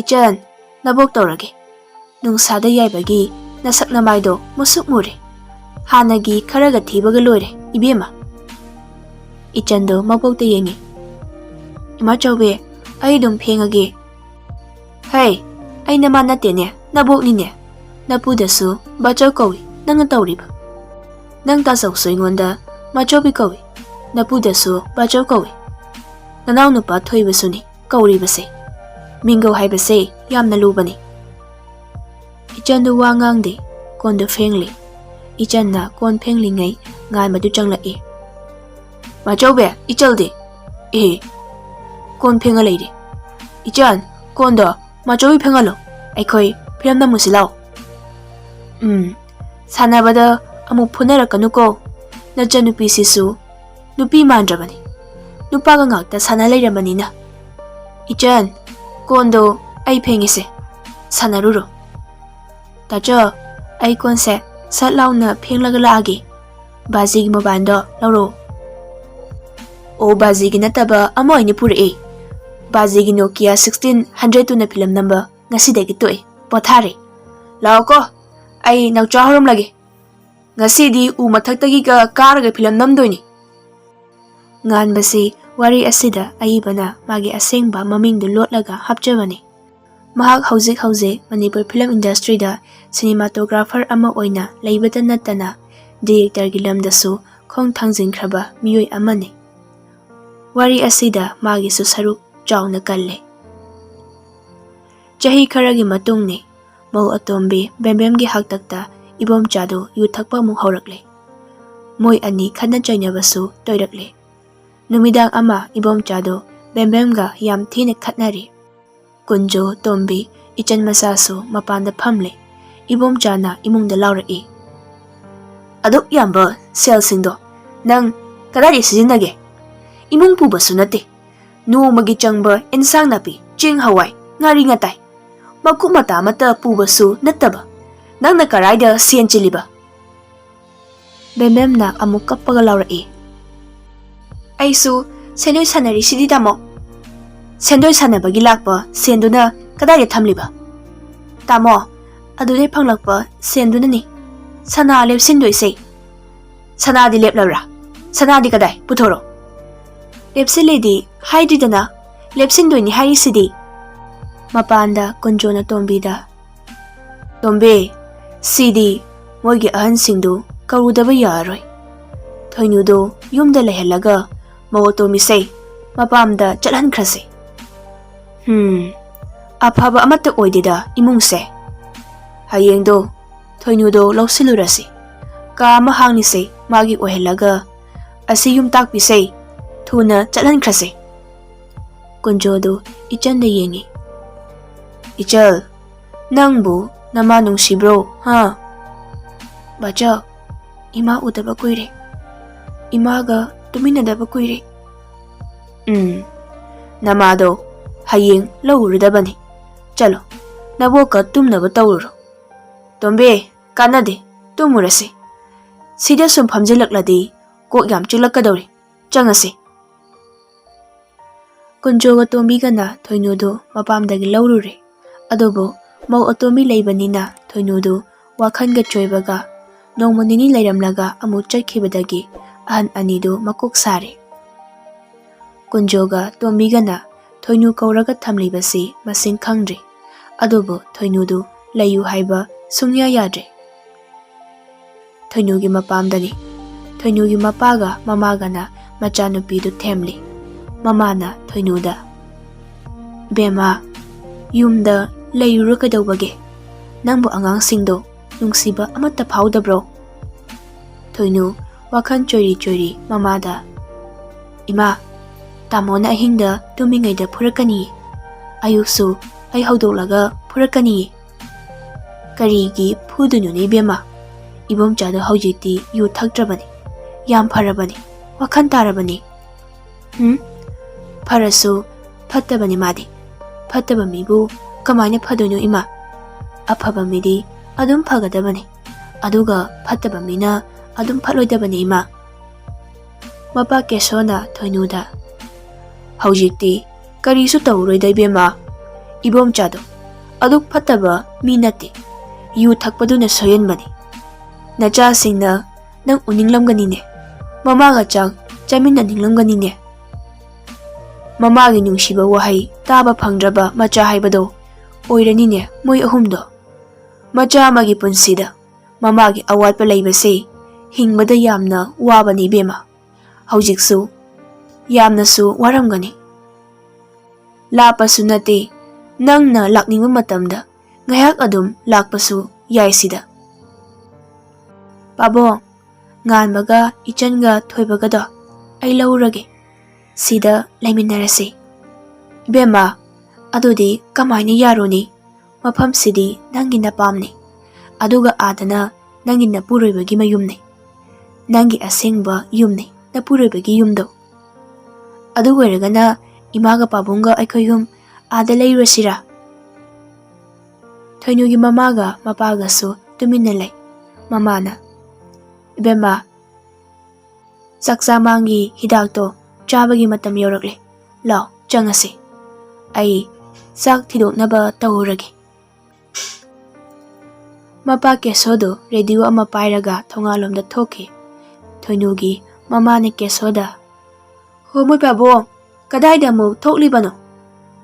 "ꯏꯆꯟ, ꯅꯕꯣꯛ ꯇꯧꯔꯒꯦ꯫ ꯅꯨꯡꯁꯥꯗ ꯌꯥꯏꯕꯒꯤ ꯅꯁꯛ ꯅꯃꯥꯏꯗꯣ ꯃꯨꯁꯨꯛ ꯃꯨꯔꯦ꯫ ꯍꯥꯟꯅꯒꯤ ꯈꯔꯒ ꯊꯤꯕꯒ ꯂꯣꯏꯔꯦ, ꯏꯕꯦꯝꯃ꯫" ꯏꯆꯟꯗꯣ ꯃꯕꯣꯛꯇ ꯌꯦꯡꯉꯤ꯫ "ꯏꯃꯥ ꯆꯥꯎꯕꯤ, ꯑꯩ ꯑꯗꯨꯝ ꯐꯦꯡꯉꯒꯦ꯫" "ꯍꯩ, ꯑꯩ ꯅꯃꯥ ꯅꯠꯇꯦꯅꯦ, ꯅꯕꯣꯛꯅꯤꯅꯦ꯫ ꯅꯄꯨꯗꯁꯨ ꯕꯥꯆꯧ ꯀꯧꯏ, ꯅꯪꯅ ꯇꯧꯔꯤꯕ꯫ ꯅꯪ ꯇꯥꯆꯧꯁꯨ ꯑꯩꯉꯣꯟꯗ ꯃꯥꯆꯧꯕꯤ ꯀꯧꯏ, ꯅꯄꯨꯗꯁꯨ ꯕꯥꯆꯧ ꯀꯧꯏ꯫ ꯅꯅꯥꯎ ꯅꯨꯄꯥ ꯊꯣꯏꯕꯁꯨꯅꯤ ꯀꯧꯔꯤꯕꯁꯦ꯫ ꯃꯤꯡꯒꯧ ꯍꯥꯏꯕꯁꯦ ꯌꯥꯝꯅ ꯂꯨꯕꯅꯤ꯫" ꯏꯆꯟꯗꯨ ꯋꯥ ꯉꯥꯡꯗꯦ, ꯀꯣꯟꯗꯨ ꯐꯦꯡꯂꯤ꯫ ꯏꯆꯟꯅ ꯀꯣꯟ ꯐꯦꯡꯂꯤꯉꯩ ꯉꯥꯟꯕꯗꯨ ꯆꯪꯂꯛꯏ꯫ "ꯃꯥꯆꯧꯕꯤ, ꯏꯆꯜꯗꯤ?" "ꯑꯦ, ꯀꯣꯟ ꯐꯦꯡꯉ ꯂꯩꯔꯤ꯫" "ꯏꯆꯟ, ꯀꯣꯟꯗꯣ ꯃꯥꯆꯧꯕꯤ ꯐꯦꯡꯍꯜꯂꯣ, ꯑꯩꯈꯣꯏ ꯐꯤꯂꯝ ꯅꯝꯃꯨꯁꯤ ꯂꯥꯎ꯫" "ꯎꯝ, ꯁꯥꯟꯅꯕꯗ ꯑꯃꯨꯛ ꯐꯨꯅꯔꯛꯀꯅꯨꯀꯣ, ꯅꯆꯟꯅꯨꯄꯤꯁꯤꯁꯨ ꯅꯨꯄꯤ ꯃꯥꯟꯗ꯭ꯔꯕꯅꯤ, ꯅꯨꯄꯥꯒ ꯉꯥꯛꯇ ꯁꯥꯟꯅ ꯂꯩꯔꯕꯅꯤꯅ꯫" "ꯏꯆꯟ, ꯀꯣꯟꯗꯣ ꯑꯩ ꯐꯦꯡꯉꯤꯁꯦ, ꯁꯥꯟꯅꯔꯨꯔꯣ꯫" "ꯇꯥꯆꯧ, ꯑꯩ ꯀꯣꯟꯁꯦ ꯁꯠ ꯂꯥꯎꯅ ꯐꯦꯡꯂꯒ ꯂꯥꯛꯑꯒꯦ꯫" ꯕꯥꯖꯤꯒꯤ ꯃꯣꯕꯥꯏꯜꯗꯣ ꯂꯧꯔꯛꯑꯣ꯫ ꯑꯣ, ꯕꯥꯖꯤꯒꯤ ꯅꯠꯇꯕ ꯑꯃ ꯑꯣꯏꯅ ꯄꯨꯔꯛꯑꯦ꯫ ꯕꯥꯖꯤꯒꯤ ꯅꯣꯀꯤꯌꯥ ꯁꯤꯛꯁꯇꯤꯟ ꯍꯟꯗ꯭ꯔꯦꯠ ꯇꯨꯅ ꯐꯤꯂꯝ ꯅꯝꯕ ꯉꯁꯤꯗꯒꯤ ꯇꯣꯛꯑꯦ, ꯄꯣꯊꯥꯔꯦ꯫ ꯂꯥꯛꯑꯣꯀꯣ, ꯑꯩ ꯅꯥꯎꯆꯥ ꯍꯧꯔꯝꯂꯒꯦ꯫ ꯉꯁꯤꯗꯤ ꯎ ꯃꯊꯛꯇꯒꯤꯒ ꯀꯥꯔꯒ ꯐꯤꯂꯝ ꯅꯝꯗꯣꯏꯅꯤ꯫ ꯉꯥꯟꯕꯁꯤ ꯋꯥꯔꯤ ꯑꯁꯤꯗ ꯑꯏꯕꯅ ꯃꯥꯒꯤ ꯑꯁꯦꯡꯕ ꯃꯃꯤꯡꯗꯨ ꯂꯣꯠꯂꯒ ꯍꯥꯞꯆꯕꯅꯤ꯫ ꯃꯍꯥꯛ ꯍꯧꯖꯤꯛ ꯍꯧꯖꯤꯛ ꯃꯅꯤꯄꯨꯔ ꯐꯤꯂꯝ ꯏꯟꯗꯁꯇ꯭ꯔꯤꯗ ꯁꯤꯅꯦꯃꯥꯇꯣꯒ꯭ꯔꯥꯐꯔ ꯑꯃ ꯑꯣꯏꯅ ꯂꯩꯕꯇ ꯅꯠꯇꯅ ꯗꯤꯔꯦꯛꯇꯔꯒꯤ ꯂꯝꯗꯁꯨ ꯈꯣꯡ ꯊꯥꯡꯖꯤꯟꯈ꯭ꯔꯕ ꯃꯤꯑꯣꯏ ꯑꯃꯅꯤ꯫ ꯋꯥꯔꯤ ꯑꯁꯤꯗ ꯃꯥꯒꯤꯁꯨ ꯁꯔꯨꯛ ꯆꯥꯎꯅ ꯀꯜꯂꯦ꯫ ꯆꯍꯤ ꯈꯔꯒꯤ ꯃꯇꯨꯡꯅꯤ, ꯃꯧ ꯑꯇꯣꯝꯕꯤ ꯕꯦꯝꯕꯦꯝꯒꯤ ꯍꯥꯛꯇꯛꯇ ꯏꯕꯣꯝꯆꯥꯗꯨ ꯌꯨ ꯊꯛꯄ ꯑꯃꯨꯛ ꯍꯧꯔꯛꯂꯦ꯫ ꯃꯣꯏ ꯑꯅꯤ ꯈꯠꯅ ꯆꯩꯅꯕꯁꯨ ꯇꯣꯏꯔꯛꯂꯦ꯫ ꯅꯨꯃꯤꯗꯥꯡ ꯑꯃ ꯏꯕꯣꯝꯆꯥꯗꯨ ꯕꯦꯝꯕꯦꯝꯒ ꯌꯥꯝ ꯊꯤꯅ ꯈꯠꯅꯔꯤ꯫ ꯀꯨꯟꯖꯣ, ꯇꯣꯝꯕꯤ, ꯏꯆꯟ ꯃꯆꯥꯁꯨ ꯃꯄꯥꯟꯗ ꯐꯝꯂꯦ꯫ ꯏꯕꯣꯝꯆꯥꯅ ꯏꯃꯨꯡꯗ ꯂꯥꯎꯔꯛꯏ, "ꯑꯗꯨꯛ ꯌꯥꯝꯕ ꯁꯦꯜꯁꯤꯡꯗꯣ ꯅꯪ ꯀꯗꯥꯏꯗ ꯁꯤꯖꯤꯟꯅꯒꯦ? ꯏꯃꯨꯡ ꯄꯨꯕꯁꯨ ꯅꯠꯇꯦ꯫ ꯅꯣꯡꯃꯒꯤ ꯆꯪꯕ ꯏꯟꯁꯥꯡ ꯅꯥꯄꯤ, ꯆꯦꯡ ꯍꯋꯥꯏ, ꯉꯥꯔꯤ ꯉꯇꯥꯏ, ꯃꯀꯨꯞ ꯃꯇꯥ ꯑꯃꯠꯇ ꯄꯨꯕꯁꯨ ꯅꯠꯇꯕ ꯅꯪꯅ ꯀꯔꯥꯏꯗ ꯁꯦꯟ ꯆꯤꯜꯂꯤꯕ?" ꯕꯦꯝꯕꯦꯝꯅ ꯑꯃꯨꯛ ꯀꯞꯄꯒ ꯂꯥꯎꯔꯛꯏ, "ꯑꯩꯁꯨ ꯁꯦꯟꯗꯣꯏ ꯁꯥꯟꯅꯔꯤꯁꯤꯗꯤ ꯇꯥꯃꯣ꯫ ꯁꯦꯟꯗꯣꯏ ꯁꯥꯟꯅꯕꯒꯤ ꯂꯥꯛꯄ ꯁꯦꯟꯗꯨꯅ ꯀꯗꯥꯏꯗ ꯊꯝꯂꯤꯕ?" "ꯇꯥꯃꯣ, ꯑꯗꯨꯗꯩ ꯐꯪꯂꯛꯄ ꯁꯦꯟꯗꯨꯅꯅꯤ ꯁꯅꯥ ꯂꯦꯞꯁꯤꯟꯗꯣꯏꯁꯦ꯫" "ꯁꯅꯥꯗꯤ ꯂꯦꯞꯂꯕ꯭ꯔꯥ? ꯁꯅꯥꯗꯤ ꯀꯗꯥꯏ? ꯄꯨꯊꯣꯔꯛꯑꯣ꯫" "ꯂꯦꯞꯁꯤꯜꯂꯦꯗꯤ ꯍꯥꯏꯗ꯭ꯔꯤꯗꯅ, ꯂꯦꯞꯁꯤꯟꯗꯣꯏꯅꯤ ꯍꯥꯏꯔꯤꯁꯤꯗꯤ꯫" ꯃꯄꯥꯟꯗ ꯀꯨꯟꯖꯣꯅ ꯇꯣꯝꯕꯤꯗ, "ꯇꯣꯝꯕꯤ, ꯁꯤꯗꯤ ꯃꯣꯏꯒꯤ ꯑꯍꯟꯁꯤꯡꯗꯨ ꯀꯧꯔꯨꯗꯕ ꯌꯥꯔꯔꯣꯏ꯫ ꯊꯣꯏꯅꯨꯗꯨ ꯌꯨꯝꯗ ꯂꯩꯍꯜꯂꯒ ꯃꯧ ꯑꯇꯣꯝꯕꯤꯁꯦ ꯃꯄꯥꯝꯗ ꯆꯠꯍꯟꯈ꯭ꯔꯁꯤ꯫" "ꯍꯨꯝ, ꯑꯐꯕ ꯑꯃꯠꯇ ꯑꯣꯏꯗꯦꯗ ꯏꯃꯨꯡꯁꯦ꯫ ꯍꯌꯦꯡꯗꯣ ꯊꯣꯏꯅꯨꯗꯣ ꯂꯧꯁꯤꯜꯂꯨꯔꯁꯤ꯫ ꯀꯥ ꯑꯃ ꯍꯥꯡꯂꯤꯁꯦ ꯃꯥꯒꯤ ꯑꯣꯏꯍꯜꯂꯒ ꯑꯁꯤ ꯌꯨꯝ ꯇꯥꯛꯄꯤꯁꯦ ꯊꯨꯅ ꯆꯠꯍꯟꯈ꯭ꯔꯁꯦ꯫" ꯀꯨꯟꯖꯣꯗꯨ ꯏꯆꯟꯗ ꯌꯦꯡꯉꯤ꯫ "ꯏꯆꯜ, ꯅꯪꯕꯨ ꯅꯃꯥ ꯅꯨꯡꯁꯤꯕ꯭ꯔꯣ, ꯍꯥ?" "ꯕꯥꯆꯧ, ꯏꯃꯥ ꯎꯗꯕ ꯀꯨꯏꯔꯦ꯫ ꯏꯃꯥꯒ ꯇꯨꯃꯤꯟꯅꯗꯕ ꯀꯨꯏꯔꯦ꯫" "ꯎꯝ, ꯅꯃꯥꯗꯣ ꯍꯌꯦꯡ ꯂꯧꯔꯨꯔꯗꯕꯅꯤ꯫ ꯆꯠꯂꯣ, ꯅꯕꯣꯛꯀ ꯇꯨꯝꯅꯕ ꯇꯧꯔꯨꯔꯣ꯫" "ꯇꯣꯝꯕꯤ, ꯀꯥꯟꯅꯗꯦ, ꯇꯨꯝꯃꯨꯔꯁꯤ꯫" ꯁꯤꯗ ꯁꯨꯝ ꯐꯝꯖꯤꯜꯂꯛꯂꯗꯤ ꯀꯣꯛ ꯌꯥꯝ ꯆꯤꯛꯂꯛꯀꯗꯧꯔꯤ꯫ ꯆꯪꯉꯁꯤ꯫ ꯀꯨꯟꯖꯣꯒ ꯇꯣꯝꯕꯤꯒꯅ ꯊꯣꯏꯅꯨꯗꯨ ꯃꯄꯥꯝꯗꯒꯤ ꯂꯧꯔꯨꯔꯦ꯫ ꯑꯗꯨꯕꯨ ꯃꯧ ꯑꯇꯣꯝꯕꯤ ꯂꯩꯕꯅꯤꯅ ꯊꯣꯏꯅꯨꯗꯨ ꯋꯥꯈꯜꯒ ꯆꯣꯏꯕꯒ ꯅꯣꯡꯃ ꯅꯤꯅꯤ ꯂꯩꯔꯝꯂꯒ ꯑꯃꯨꯛ ꯆꯠꯈꯤꯕꯗꯒꯤ ꯑꯍꯟ ꯑꯅꯤꯗꯨ ꯃꯀꯣꯛ ꯁꯥꯔꯦ꯫ ꯀꯨꯟꯖꯣꯒ ꯇꯣꯝꯕꯤꯒꯅ ꯊꯣꯏꯅꯨ ꯀꯧꯔꯒ ꯊꯝꯂꯤꯕꯁꯤ ꯃꯁꯤꯡ ꯈꯪꯗ꯭ꯔꯦ꯫ ꯑꯗꯨꯕꯨ ꯊꯣꯏꯅꯨꯗꯨ ꯂꯩꯌꯨ ꯍꯥꯏꯕ ꯁꯨꯡꯌꯥ ꯌꯥꯗ꯭ꯔꯦ꯫ ꯊꯣꯏꯅꯨꯒꯤ ꯃꯄꯥꯝꯗꯅꯤ꯫ ꯊꯣꯏꯅꯨꯒꯤ ꯃꯄꯥꯒ ꯃꯃꯥꯒꯅ ꯃꯆꯥꯅꯨꯄꯤꯗꯨ ꯊꯦꯝꯂꯤ꯫ ꯃꯃꯥꯅ ꯊꯣꯏꯅꯨꯗ, "ꯕꯦꯝꯃ, ꯌꯨꯝꯗ ꯂꯩꯔꯨꯔ ꯀꯩꯗꯧꯕꯒꯦ? ꯅꯪꯕꯨ ꯑꯉꯥꯡꯁꯤꯡꯗꯣ ꯅꯨꯡꯁꯤꯕ ꯑꯃꯠꯇ ꯐꯥꯎꯗꯕ꯭ꯔꯣ?" ꯊꯣꯏꯅꯨ ꯋꯥꯈꯜ ꯆꯣꯏꯔꯤ ꯆꯣꯏꯔꯤ ꯃꯃꯥꯗ, "ꯏꯃꯥ, ꯇꯥꯃꯣꯅ ꯑꯍꯤꯡꯗ ꯇꯨꯝꯃꯤꯉꯩꯗ ꯐꯨꯔꯛꯀꯅꯤꯌꯦ꯫ ꯑꯌꯨꯛꯁꯨ ꯑꯩ ꯍꯧꯗꯣꯛꯂꯒ ꯐꯨꯔꯛꯀꯅꯤꯌꯦ꯫" "ꯀꯔꯤꯒꯤ ꯐꯨꯗꯣꯏꯅꯣꯅꯦ ꯏꯕꯦꯝꯃ? ꯏꯕꯣꯝꯆꯥꯗꯣ ꯍꯧꯖꯤꯛꯇꯤ ꯌꯨ ꯊꯛꯇ꯭ꯔꯕꯅꯤ꯫ ꯌꯥꯝ ꯐꯔꯕꯅꯤ꯫ ꯋꯥꯈꯜ ꯇꯥꯔꯕꯅꯤ꯫" "ꯍꯨꯝ? ꯐꯔꯁꯨ ꯐꯠꯇꯕꯅꯤ ꯃꯥꯗꯤ꯫ ꯐꯠꯇꯕ ꯃꯤꯕꯨ ꯀꯃꯥꯏꯅ ꯐꯗꯣꯏꯅꯣ ꯏꯃꯥ? ꯑꯐꯕ ꯃꯤꯗꯤ ꯑꯗꯨꯝ ꯐꯒꯗꯕꯅꯤ꯫ ꯑꯗꯨꯒ ꯐꯠꯇꯕ ꯃꯤꯅ ꯑꯗꯨꯝ ꯐꯠꯂꯣꯏꯗꯕꯅꯤ ꯏꯃꯥ꯫" ꯃꯄꯥ ꯀꯦꯁꯣꯅ ꯊꯣꯏꯅꯨꯗ, "ꯍꯧꯖꯤꯛꯇꯤ ꯀꯔꯤꯁꯨ ꯇꯧꯔꯣꯏꯗ ꯏꯕꯦꯝꯃ꯫ ꯏꯕꯣꯝꯆꯥꯗꯣ ꯑꯗꯨꯛ ꯐꯠꯇꯕ ꯃꯤ ꯅꯠꯇꯦ꯫ ꯌꯨ ꯊꯛꯄꯗꯨꯅ ꯁꯣꯏꯍꯟꯕꯅꯤ꯫ ꯅꯆꯥꯁꯤꯡꯅ ꯅꯪ ꯎꯅꯤꯡꯂꯝꯒꯅꯤꯅꯦ꯫ ꯃꯃꯥꯒ ꯆꯥꯛ ꯆꯥꯃꯤꯟꯅꯅꯤꯡꯂꯝꯒꯅꯤꯅꯦ꯫ ꯃꯃꯥꯒꯤ ꯅꯨꯡꯁꯤꯕ ꯋꯥꯍꯩ ꯇꯥꯕ ꯐꯪꯗ꯭ꯔꯕ ꯃꯆꯥ ꯍꯥꯏꯕꯗꯣ ꯑꯣꯏꯔꯅꯤꯅꯦ ꯃꯣꯏ ꯑꯍꯨꯝꯗꯣ꯫ ꯃꯆꯥ ꯑꯃꯒꯤ ꯄꯨꯟꯁꯤꯗ ꯃꯃꯥꯒꯤ ꯑꯋꯥꯠꯄ ꯂꯩꯕꯁꯦ ꯍꯤꯡꯕꯗ ꯌꯥꯝꯅ ꯋꯥꯕꯅꯤ ꯏꯕꯦꯝꯃ꯫ ꯍꯧꯖꯤꯛꯁꯨ ꯌꯥꯝꯅꯁꯨ ꯋꯥꯔꯝꯒꯅꯤ꯫ ꯂꯥꯞꯄꯁꯨ ꯅꯠꯇꯦ, ꯅꯪꯅ ꯂꯥꯛꯅꯤꯡꯕ ꯃꯇꯝꯗ ꯉꯥꯏꯍꯥꯛ ꯑꯗꯨꯝ ꯂꯥꯛꯄꯁꯨ ꯌꯥꯏ ꯁꯤꯗ꯫ ꯄꯥꯕꯨꯡ, ꯉꯥꯟꯕꯒ ꯏꯆꯟꯒ ꯊꯣꯏꯕꯒꯗꯣ ꯑꯩ ꯂꯧꯔꯒꯦ꯫ ꯁꯤꯗ ꯂꯩꯃꯤꯟꯅꯔꯁꯤ꯫" "ꯏꯕꯦꯝꯃ, ꯑꯗꯨꯗꯤ ꯀꯃꯥꯏꯅ ꯌꯥꯔꯨꯅꯤ? ꯃꯐꯝꯁꯤꯗꯤ ꯅꯪꯒꯤ ꯅꯄꯥꯝꯅꯤ꯫ ꯑꯗꯨꯒ ꯑꯥꯗꯅ ꯅꯪꯒꯤ ꯅꯄꯨꯔꯣꯏꯕꯒꯤ ꯃꯌꯨꯝꯅꯤ꯫ ꯅꯪꯒꯤ ꯑꯁꯦꯡꯕ ꯌꯨꯝꯅꯤ, ꯅꯄꯨꯔꯣꯏꯕꯒꯤ ꯌꯨꯝꯗꯣ꯫ ꯑꯗꯨ ꯑꯣꯏꯔꯒꯅ ꯏꯃꯥꯒ ꯄꯥꯕꯨꯡꯒ ꯑꯩꯈꯣꯏ ꯑꯍꯨꯝ ꯑꯥꯗ ꯂꯩꯔꯨꯔꯁꯤꯔꯥ?" ꯊꯣꯏꯅꯨꯒꯤ ꯃꯃꯥꯒ ꯃꯄꯥꯒꯁꯨ ꯇꯨꯃꯤꯟꯅ ꯂꯩ꯫ ꯃꯃꯥꯅ, "ꯏꯕꯦꯝꯃ, ꯆꯥꯛ ꯆꯥꯃꯥꯡꯒꯤ ꯍꯤꯗꯥꯛꯇꯣ ꯆꯥꯕꯒꯤ ꯃꯇꯝ ꯌꯧꯔꯛꯂꯦ꯫ ꯂꯥꯎ, ꯆꯪꯉꯁꯤ꯫ ꯑꯩ ꯆꯥꯛ ꯊꯤꯗꯣꯛꯅꯕ ꯇꯧꯔꯨꯔꯒꯦ꯫" ꯃꯄꯥ ꯀꯦꯁꯣꯗꯨ ꯔꯦꯗꯤꯑꯣ ꯑꯃ ꯄꯥꯏꯔꯒ ꯊꯣꯡꯒꯥꯜꯂꯣꯝꯗ ꯊꯣꯛꯈꯤ꯫ ꯊꯣꯏꯅꯨꯒꯤ ꯃꯃꯥꯅ ꯀꯦꯁꯣꯗ, "ꯍꯣ, ꯃꯣꯏ ꯄꯥꯕꯨꯡ, ꯀꯗꯥꯏꯗ ꯑꯃꯨꯛ ꯊꯣꯛꯂꯤꯕꯅꯣ?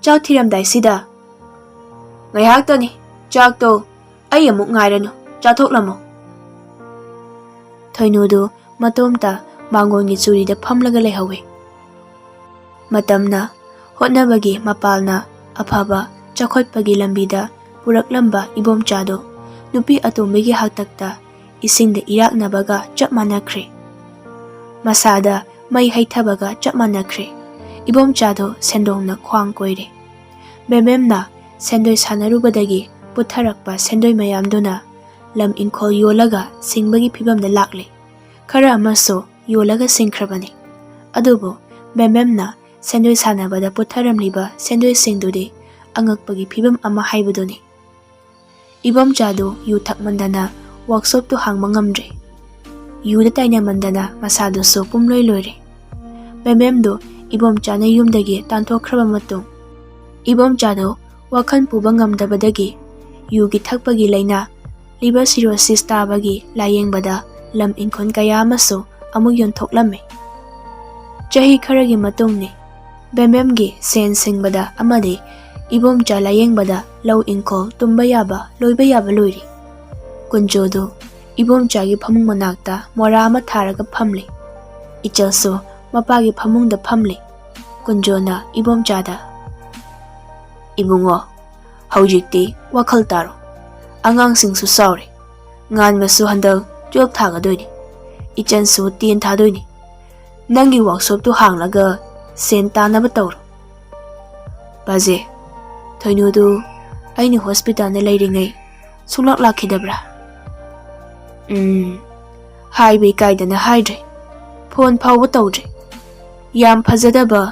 ꯆꯥꯛ ꯊꯤꯔꯝꯗꯥꯏꯁꯤꯗ?" "ꯉꯥꯏꯍꯥꯛꯇꯅꯤ꯫ ꯆꯥꯛꯇꯣ ꯑꯩ ꯑꯃꯨꯛ ꯉꯥꯏꯔꯅꯨ꯫ ꯆꯥꯊꯣꯛꯂꯝꯃꯣ꯫" ꯊꯣꯏꯅꯨꯗꯨ ꯃꯇꯣꯝꯇ ꯃꯥꯡꯒꯣꯟꯒꯤ ꯆꯨꯔꯤꯗ ꯐꯝꯂꯒ ꯂꯩꯍꯧꯋꯤ꯫ ꯃꯇꯝꯅ, ꯍꯣꯠꯅꯕꯒꯤ ꯃꯄꯥꯜꯅ ꯑꯐꯕ ꯆꯥꯎꯈꯠꯄꯒꯤ ꯂꯝꯕꯤꯗ ꯄꯨꯔꯛꯂꯝꯕ ꯏꯕꯣꯝꯆꯥꯗꯨ ꯅꯨꯄꯤ ꯑꯇꯣꯝꯕꯤꯒꯤ ꯍꯥꯛꯇꯛꯇ ꯏꯁꯤꯡꯗ ꯏꯔꯥꯛꯅꯕꯒ ꯆꯞ ꯃꯥꯟꯅꯈ꯭ꯔꯦ꯫ ꯃꯁꯥꯗ ꯃꯩ ꯍꯩꯊꯕꯒ ꯆꯞ ꯃꯥꯟꯅꯈ꯭ꯔꯦ꯫ ꯏꯕꯣꯝꯆꯥꯗꯨ ꯁꯦꯟꯗꯣꯡꯅ ꯈ꯭ꯋꯥꯡ ꯀꯣꯏꯔꯦ꯫ ꯕꯦꯝꯕꯦꯝꯅ ꯁꯦꯟꯗꯣꯏ ꯁꯥꯟꯅꯔꯨꯕꯗꯒꯤ ꯄꯨꯊꯔꯛꯄ ꯁꯦꯟꯗꯣꯏ ꯃꯌꯥꯝꯗꯨꯅ ꯂꯝ ꯏꯪꯈꯣꯜ ꯌꯣꯜꯂꯒ ꯁꯤꯡꯕꯒꯤ ꯐꯤꯕꯝꯗ ꯂꯥꯛꯂꯦ꯫ ꯈꯔ ꯑꯃꯁꯨ ꯌꯣꯜꯂꯒ ꯁꯤꯡꯈ꯭ꯔꯕꯅꯤ꯫ ꯑꯗꯨꯕꯨ ꯕꯦꯝꯕꯦꯝꯅ ꯁꯦꯟꯗꯣꯏ ꯁꯥꯟꯅꯕꯗ ꯄꯨꯊꯔꯝꯂꯤꯕ ꯁꯦꯟꯗꯣꯏꯁꯤꯡꯗꯨꯗꯤ ꯑꯉꯛꯄꯒꯤ ꯐꯤꯕꯝ ꯑꯃ ꯍꯥꯏꯕꯗꯨꯅꯤ꯫ ꯏꯕꯣꯝꯆꯥꯗꯨ ꯌꯨ ꯊꯛꯃꯟꯗꯅ ꯋꯥꯛꯁꯣꯞꯇꯨ ꯍꯥꯡꯕ ꯉꯝꯗ꯭ꯔꯦ꯫ ꯌꯨꯗ ꯇꯥꯏꯅꯃꯟꯗꯅ ꯃꯁꯥꯗꯨꯁꯨ ꯄꯨꯝꯂꯣꯏ ꯂꯣꯏꯔꯦ꯫ ꯕꯦꯝꯕꯦꯝꯗꯨ ꯏꯕꯣꯝꯆꯥꯅ ꯌꯨꯝꯗꯒꯤ ꯇꯥꯟꯊꯣꯛꯈ꯭ꯔꯕ ꯃꯇꯨꯡ, ꯏꯕꯣꯝꯆꯥꯗꯨ ꯋꯥꯈꯜ ꯄꯨꯕ ꯉꯝꯗꯕꯗꯒꯤ ꯌꯨꯒꯤ ꯊꯛꯄꯒꯤ ꯂꯥꯏꯅꯥ, ꯂꯤꯚꯔ ꯁꯤꯔꯣꯁꯤꯁ ꯇꯥꯕꯒꯤ ꯂꯥꯌꯦꯡꯕꯗ ꯂꯝ ꯏꯪꯈꯣꯜ ꯀꯌꯥ ꯑꯃꯁꯨ ꯑꯃꯨꯛ ꯌꯣꯟꯊꯣꯛꯂꯝꯃꯤ꯫ ꯆꯍꯤ ꯈꯔꯒꯤ ꯃꯇꯨꯡꯅꯤ꯫ ꯕꯦꯝꯕꯦꯝꯒꯤ ꯁꯦꯟ ꯁꯤꯡꯕꯗ ꯑꯃꯗꯤ ꯏꯕꯣꯝꯆꯥ ꯂꯥꯌꯦꯡꯕꯗ ꯂꯧ ꯏꯪꯈꯣꯜ ꯇꯨꯝꯕ ꯌꯥꯕ, ꯂꯣꯏꯕ ꯌꯥꯕ ꯂꯣꯏꯔꯤ꯫ ꯀꯨꯟꯖꯣꯗꯨ ꯏꯕꯣꯝꯆꯥꯒꯤ ꯐꯃꯨꯡ ꯃꯅꯥꯛꯇ ꯃꯣꯔꯥ ꯑꯃ ꯊꯥꯔꯒ ꯐꯝꯂꯤ꯫ ꯏꯆꯜꯁꯨ ꯃꯄꯥꯒꯤ ꯐꯃꯨꯡꯗ ꯐꯝꯂꯤ꯫ ꯀꯨꯟꯖꯣꯅ ꯏꯕꯣꯝꯆꯥꯗ, "ꯏꯕꯨꯡꯉꯣ, ꯍꯧꯖꯤꯛꯇꯤ ꯋꯥꯈꯜ ꯇꯥꯔꯣ꯫ ꯑꯉꯥꯡꯁꯤꯡꯁꯨ ꯆꯥꯎꯔꯦ꯫ ꯉꯥꯟꯕꯁꯨ ꯍꯟꯗꯛ ꯇꯨꯌꯦꯜꯐ ꯊꯥꯒꯗꯣꯏꯅꯤ꯫ ꯏꯆꯟꯁꯨ ꯇꯦꯟ ꯊꯥꯗꯣꯏꯅꯤ꯫ ꯅꯪꯒꯤ ꯋꯥꯛꯁꯣꯞꯇꯨ ꯍꯥꯡꯂꯒ ꯁꯦꯟ ꯇꯥꯅꯕ ꯇꯧꯔꯣ꯫" "ꯄꯥꯖꯦ, ꯊꯣꯏꯅꯨꯗꯨ ꯑꯩꯅ ꯍꯣꯁꯄꯤꯇꯥꯜꯗ ꯂꯩꯔꯤꯉꯩ ꯁꯨꯡꯂꯥꯛ ꯂꯥꯛꯈꯤꯗꯕ꯭ꯔꯥ?" "ꯎꯝ, ꯍꯥꯏꯕ ꯏꯀꯥꯏꯗꯅ ꯍꯥꯏꯗ꯭ꯔꯦ꯫ ꯐꯣꯟ ꯐꯥꯎꯕ ꯇꯧꯗ꯭ꯔꯦ꯫ ꯌꯥꯝ ꯐꯖꯗꯕ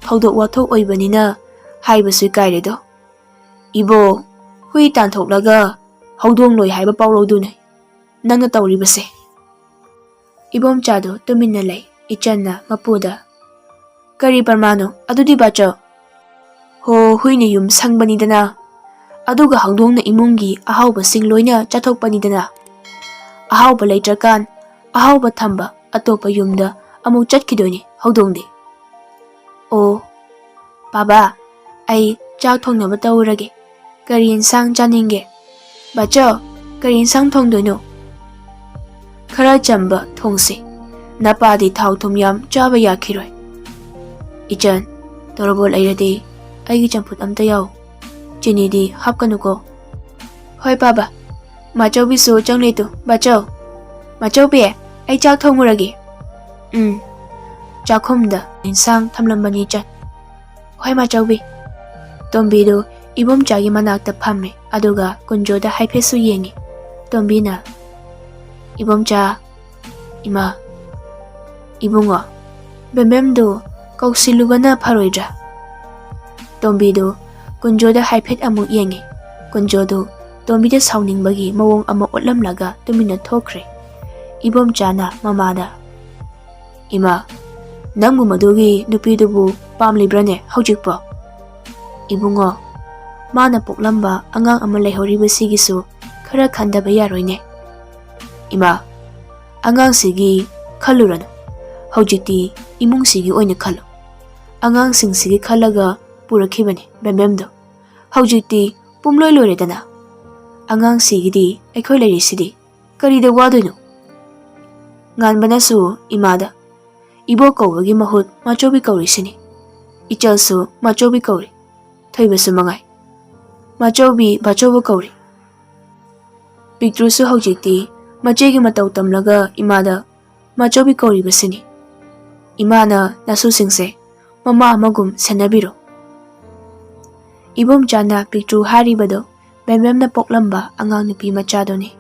ꯊꯧꯗꯣꯛ ꯋꯥꯊꯣꯛ ꯑꯣꯏꯕꯅꯤꯅ ꯍꯥꯏꯕꯁꯨ ꯏꯀꯥꯏꯔꯦꯗꯣ꯫ ꯏꯕꯣ, ꯍꯨꯏ ꯇꯥꯟꯊꯣꯛꯂꯒ ꯍꯧꯗꯣꯡ ꯂꯣꯏ ꯍꯥꯏꯕ ꯄꯥꯎꯔꯧꯗꯨꯅꯤ ꯅꯪꯅ ꯇꯧꯔꯤꯕꯁꯦ꯫" ꯏꯕꯣꯝꯆꯥꯗꯨ ꯇꯨꯃꯤꯟꯅ ꯂꯩ꯫ ꯏꯆꯟꯅ ꯃꯄꯨꯗ, "ꯀꯔꯤ ꯄ꯭ꯔꯃꯥꯟꯅꯣ ꯑꯗꯨꯗꯤ, ꯕꯥꯆꯧ?" "ꯍꯣ, ꯍꯨꯏꯅ ꯌꯨꯝ ꯁꯪꯕꯅꯤꯗꯅ, ꯑꯗꯨꯒ ꯍꯧꯗꯣꯡꯅ ꯏꯃꯨꯡꯒꯤ ꯑꯍꯥꯎꯕꯁꯤꯡ ꯂꯣꯏꯅ ꯆꯥꯊꯣꯛꯄꯅꯤꯗꯅ꯫ ꯑꯍꯥꯎꯕ ꯂꯩꯇ꯭ꯔꯀꯥꯟ ꯑꯍꯥꯎꯕ ꯊꯝꯕ ꯑꯇꯣꯞꯄ ꯌꯨꯝꯗ ꯑꯃꯨꯛ ꯆꯠꯈꯤꯗꯣꯏꯅꯤ ꯍꯧꯗꯣꯡꯗꯤ꯫" "ꯑꯣ, ꯕꯥꯕꯥ, ꯑꯩ ꯆꯥꯛ ꯊꯣꯡꯅꯕ ꯇꯧꯔꯒꯦ꯫ ꯀꯔꯤ ꯏꯟꯁꯥꯡ ꯆꯥꯅꯤꯡꯒꯦ? ꯕꯥꯆꯧ, ꯀꯔꯤ ꯏꯟꯁꯥꯡ ꯊꯣꯡꯗꯣꯏꯅꯣ?" "ꯈꯔ ꯆꯝꯕ ꯊꯣꯡꯁꯦ꯫ ꯅꯄꯥꯗꯤ ꯊꯥꯎ ꯊꯨꯝ ꯌꯥꯝ ꯆꯥꯕ ꯌꯥꯈꯤꯔꯣꯏ꯫" "ꯏꯆꯟ, ꯇꯣꯔꯣꯕꯣꯠ ꯂꯩꯔꯗꯤ ꯑꯩꯒꯤ ꯆꯝꯐꯨꯠ ꯑꯝꯇ ꯌꯥꯎ꯫ ꯆꯤꯅꯤꯗꯤ ꯍꯥꯞꯀꯅꯨꯀꯣ꯫" "ꯍꯣꯏ ꯕꯥꯕꯥ꯫" "ꯃꯥꯆꯧꯕꯤꯁꯨ ꯆꯪꯂꯦ ꯇꯨ, ꯕꯥꯆꯧ꯫ ꯃꯥꯆꯧꯕꯤ, ꯑꯩ ꯆꯥꯛ ꯊꯣꯡꯉꯨꯔꯒꯦ꯫" "ꯎꯝ꯫" ꯆꯥꯛꯈꯨꯝꯗ ꯏꯟꯁꯥꯡ ꯊꯝꯂꯝꯕꯅꯤ ꯏꯆꯟ꯫ "ꯍꯣꯏ ꯃꯥꯆꯧꯕꯤ꯫" ꯇꯣꯝꯕꯤꯗꯨ ꯏꯕꯣꯝꯆꯥꯒꯤ ꯃꯅꯥꯛꯇ ꯐꯝꯃꯦ, ꯑꯗꯨꯒ ꯀꯨꯟꯖꯣꯗ ꯍꯥꯏꯐꯦꯠꯁꯨ ꯌꯦꯡꯉꯤ꯫ ꯇꯣꯝꯕꯤꯅ, "ꯏꯕꯣꯝꯆꯥ, ꯏꯃꯥ, ꯏꯕꯨꯡꯉꯣ, ꯕꯦꯝꯕꯦꯝꯗꯨ ꯀꯧꯁꯤꯜꯂꯨꯕꯅ ꯐꯔꯣꯏꯗ꯭ꯔꯥ?" ꯇꯣꯝꯕꯤꯗꯨ ꯀꯨꯟꯖꯣꯗ ꯍꯥꯏꯐꯦꯠ ꯑꯃꯨꯛ ꯌꯦꯡꯉꯤ꯫ ꯀꯨꯟꯖꯣꯗꯨ ꯇꯣꯝꯕꯤꯗ ꯁꯥꯎꯅꯤꯡꯕꯒꯤ ꯃꯑꯣꯡ ꯑꯃ ꯎꯠꯂꯝꯂꯒ ꯇꯨꯃꯤꯟꯅ ꯊꯣꯛꯈ꯭ꯔꯦ꯫ ꯏꯕꯣꯝꯆꯥꯅ ꯃꯃꯥꯗ, "ꯏꯃꯥ, ꯅꯪꯕꯨ ꯃꯗꯨꯒꯤ ꯅꯨꯄꯤꯗꯨꯕꯨ ꯄꯥꯝꯂꯤꯕ꯭ꯔꯥꯅꯦ ꯍꯧꯖꯤꯛꯄꯣ?" "ꯏꯕꯨꯡꯉꯣ, ꯃꯥꯅ ꯄꯣꯛꯂꯝꯕ ꯑꯉꯥꯡ ꯑꯃ ꯂꯩꯍꯧꯔꯤꯕꯁꯤꯒꯤꯁꯨ ꯈꯔ ꯈꯟꯗꯕ ꯌꯥꯔꯣꯏꯅꯦ꯫" "ꯏꯃꯥ, ꯑꯉꯥꯡꯁꯤꯒꯤ ꯈꯜꯂꯨꯔꯅꯨ꯫ ꯍꯧꯖꯤꯛꯇꯤ ꯏꯃꯨꯡꯁꯤꯒꯤ ꯑꯣꯏꯅ ꯈꯜꯂꯨ꯫ ꯑꯉꯥꯡꯁꯤꯡꯁꯤꯒꯤ ꯈꯜꯂꯒ ꯄꯨꯔꯛꯈꯤꯕꯅꯤ ꯕꯦꯝꯕꯦꯝꯗꯣ꯫ ꯍꯧꯖꯤꯛꯇꯤ ꯄꯨꯝꯂꯣꯏ ꯂꯣꯏꯔꯦꯗꯅ꯫ ꯑꯉꯥꯡꯁꯤꯒꯤꯗꯤ ꯑꯩꯈꯣꯏ ꯂꯩꯔꯤꯁꯤꯗꯤ꯫ ꯀꯔꯤꯗ ꯋꯥꯗꯣꯏꯅꯣ?" ꯉꯥꯟꯕꯅꯁꯨ ꯏꯃꯥꯗ, "ꯏꯕꯣꯛ ꯀꯧꯕꯒꯤ ꯃꯍꯨꯠ ꯃꯥꯆꯧꯕꯤ ꯀꯧꯔꯤꯁꯤꯅꯤ꯫ ꯏꯆꯜꯁꯨ ꯃꯥꯆꯧꯕꯤ ꯀꯧꯔꯤ꯫ ꯊꯣꯏꯕꯁꯨ ꯃꯉꯥꯏ꯫ ꯃꯥꯆꯧꯕꯤ, ꯕꯥꯆꯧꯕ ꯀꯧꯔꯤ꯫" ꯄꯤꯛꯇ꯭ꯔꯨꯁꯨ ꯍꯧꯖꯤꯛꯇꯤ ꯃꯆꯦꯒꯤ ꯃꯇꯧ ꯇꯝꯂꯒ ꯏꯃꯥꯗ ꯃꯥꯆꯧꯕꯤ ꯀꯧꯔꯤꯕꯁꯤꯅꯤ꯫ ꯏꯃꯥꯅ ꯅꯁꯨꯁꯤꯡꯁꯦ ꯃꯃꯥ ꯑꯃꯒꯨꯝ ꯁꯦꯟꯅꯕꯤꯔꯣ꯫ ꯏꯕꯣꯝꯆꯥꯅ ꯄꯤꯛꯇ꯭ꯔꯨ ꯍꯥꯏꯔꯤꯕꯗꯣ ꯕꯦꯝꯕꯦꯝꯅ ꯄꯣꯛꯂꯝꯕ ꯑꯉꯥꯡ ꯅꯨꯄꯤ ꯃꯆꯥꯗꯨꯅꯤ꯫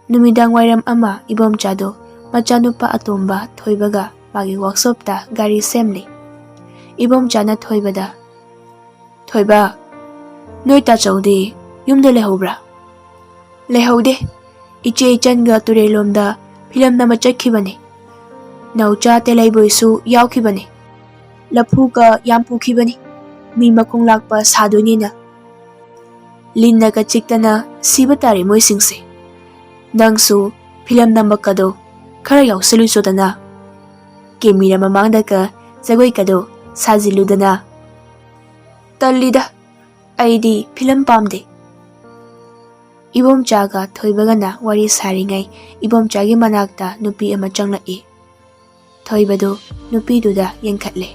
ꯅꯨꯃꯤꯗꯥꯡ ꯋꯥꯏꯔꯝ ꯑꯃ ꯏꯕꯣꯝꯆꯥꯗꯣ ꯃꯆꯥꯅꯨꯄꯥ ꯑꯇꯣꯝꯕ ꯊꯣꯏꯕꯒ ꯃꯥꯒꯤ ꯋꯥꯛꯁꯣꯞꯇ ꯒꯥꯔꯤ ꯁꯦꯝꯂꯤ꯫ ꯏꯕꯣꯝꯆꯥꯅ ꯊꯣꯏꯕꯗ, "ꯊꯣꯏꯕ, ꯅꯣꯏ ꯇꯥꯆꯧꯗꯤ ꯌꯨꯝꯗ ꯂꯩꯍꯧꯕ꯭ꯔꯥ?" "ꯂꯩꯍꯧꯗꯦ꯫ ꯏꯆꯦ ꯏꯆꯟꯒ ꯇꯨꯔꯦꯜꯂꯣꯝꯗ ꯐꯤꯂꯝ ꯅꯝꯕ ꯆꯠꯈꯤꯕꯅꯤ꯫ ꯅꯥꯎꯆꯥ ꯇꯦꯂꯩꯕꯣꯏꯁꯨ ꯌꯥꯎꯈꯤꯕꯅꯤ꯫ ꯂꯐꯨꯒ ꯌꯥꯝ ꯄꯨꯈꯤꯕꯅꯤ꯫ ꯃꯤ ꯃꯈꯣꯡ ꯂꯥꯛꯄ ꯁꯥꯗꯣꯏꯅꯤꯅ꯫ ꯂꯤꯟꯅꯒ ꯆꯤꯛꯇꯅ ꯁꯤꯕ ꯇꯥꯔꯦ ꯃꯣꯏꯁꯤꯡꯁꯦ꯫ ꯅꯪꯁꯨ ꯐꯤꯂꯝ ꯅꯝꯕꯀꯗꯣ ꯈꯔ ꯌꯥꯎꯁꯜꯂꯨꯆꯣꯗꯅ꯫ ꯀꯦꯃꯦꯔꯥ ꯃꯃꯥꯡꯗꯒ ꯖꯒꯣꯏꯀꯗꯣ ꯁꯥꯖꯤꯜꯂꯨꯗꯅ꯫ ꯇꯜꯂꯤꯗ, ꯑꯩꯗꯤ ꯐꯤꯂꯝ ꯄꯥꯝꯗꯦ꯫ ꯏꯕꯣꯝꯆꯥꯒ ꯊꯣꯏꯕꯒꯅ ꯋꯥꯔꯤ ꯁꯥꯔꯤꯉꯩ ꯏꯕꯣꯝꯆꯥꯒꯤ ꯃꯅꯥꯛꯇ ꯅꯨꯄꯤ ꯑꯃ ꯆꯪꯂꯛꯏ꯫ ꯊꯣꯏꯕꯗꯨ ꯅꯨꯄꯤꯗꯨꯗ ꯌꯦꯡꯈꯠꯂꯦ꯫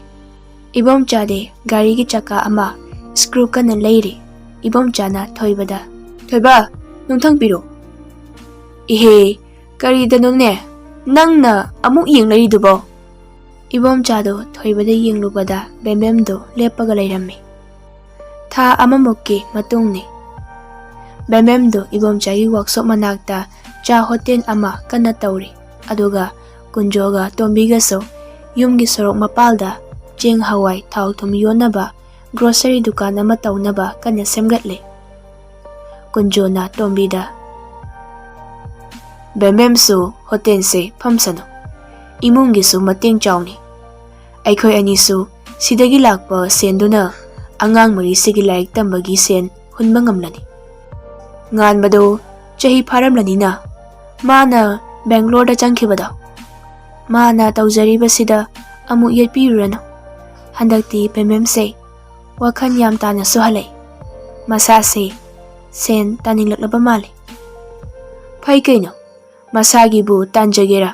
ꯏꯕꯣꯝꯆꯥꯗꯤ ꯒꯥꯔꯤꯒꯤ ꯆꯀꯥ ꯑꯃ ꯁ꯭ꯀ꯭ꯔꯨ ꯀꯟꯅ ꯂꯩꯔꯤ꯫ ꯏꯕꯣꯝꯆꯥꯅ ꯊꯣꯏꯕꯗ, "ꯊꯣꯏꯕ, ꯅꯨꯡꯊꯪ ꯄꯤꯔꯣ꯫" "ꯏꯍꯦ, ꯀꯔꯤꯗꯅꯣꯅꯦ ꯅꯪꯅ ꯑꯃꯨꯛ ꯌꯦꯡꯂꯛꯏꯗꯨꯕꯣ?" ꯏꯕꯣꯝꯆꯥꯗꯣ ꯊꯣꯏꯕꯗ ꯌꯦꯡꯂꯨꯕꯗ ꯕꯦꯝꯕꯦꯝꯗꯣ ꯂꯦꯞꯄꯒ ꯂꯩꯔꯝꯃꯤ꯫ ꯊꯥ ꯑꯃꯃꯨꯛꯀꯤ ꯃꯇꯨꯡꯅꯤ꯫ ꯕꯦꯝꯕꯦꯝꯗꯣ ꯏꯕꯣꯝꯆꯥꯒꯤ ꯋꯥꯛꯁꯣꯞ ꯃꯅꯥꯛꯇ ꯆꯥ ꯍꯣꯇꯦꯜ ꯑꯃ ꯀꯟꯅ ꯇꯧꯔꯤ꯫ ꯑꯗꯨꯒ ꯀꯨꯟꯖꯣꯒ ꯇꯣꯝꯕꯤꯒꯁꯨ ꯌꯨꯝꯒꯤ ꯁꯣꯔꯣꯛ ꯃꯄꯥꯜꯗ ꯆꯦꯡ, ꯍꯋꯥꯏ, ꯊꯥꯎ, ꯊꯨꯝ ꯌꯣꯟꯅꯕ ꯒ꯭ꯔꯣꯁꯔꯤ ꯗꯨꯀꯥꯟ ꯑꯃ ꯇꯧꯅꯕ ꯀꯟꯅ ꯁꯦꯝꯒꯠꯂꯤ꯫ ꯀꯨꯟꯖꯣꯅ ꯇꯣꯝꯕꯤꯗ, "ꯕꯦꯝꯕꯦꯝꯁꯨ ꯍꯣꯇꯦꯜꯁꯦ ꯐꯝꯁꯅꯨ, ꯏꯃꯨꯡꯒꯤꯁꯨ ꯃꯇꯦꯡ ꯆꯥꯎꯅꯤ꯫ ꯑꯩꯈꯣꯏ ꯑꯅꯤꯁꯨ ꯁꯤꯗꯒꯤ ꯂꯥꯛꯄ ꯁꯦꯟꯗꯨꯅ ꯑꯉꯥꯡ ꯃꯔꯤꯁꯤꯒꯤ ꯂꯥꯏꯔꯤꯛ ꯇꯝꯕꯒꯤ ꯁꯦꯟ ꯍꯨꯟꯕ ꯉꯝꯂꯅꯤ꯫" ꯉꯥꯟꯕꯗꯣ ꯆꯍꯤ ꯐꯥꯔꯝꯂꯅꯤꯅ ꯃꯥꯅ ꯕꯦꯡꯒ꯭ꯂꯣꯔꯗ ꯆꯪꯈꯤꯕꯗꯣ꯫ ꯃꯥꯅ ꯇꯧꯖꯔꯤꯕꯁꯤꯗ ꯑꯃꯨꯛ ꯌꯦꯠꯄꯤꯔꯨꯔꯅꯨ꯫ ꯍꯟꯗꯛꯇꯤ ꯕꯦꯝꯕꯦꯝꯁꯦ ꯋꯥꯈꯜ ꯌꯥꯝ ꯇꯥꯅꯁꯨ ꯍꯜꯂꯛꯏ꯫ ꯃꯁꯥꯁꯦ ꯁꯦꯟ ꯇꯥꯅꯤꯡꯂꯛꯂꯕ ꯃꯥꯜꯂꯤ꯫ ꯐꯩ ꯀꯩꯅꯣ, ꯃꯁꯥꯒꯤꯕꯨ ꯇꯥꯟꯖꯒꯦꯔꯥ?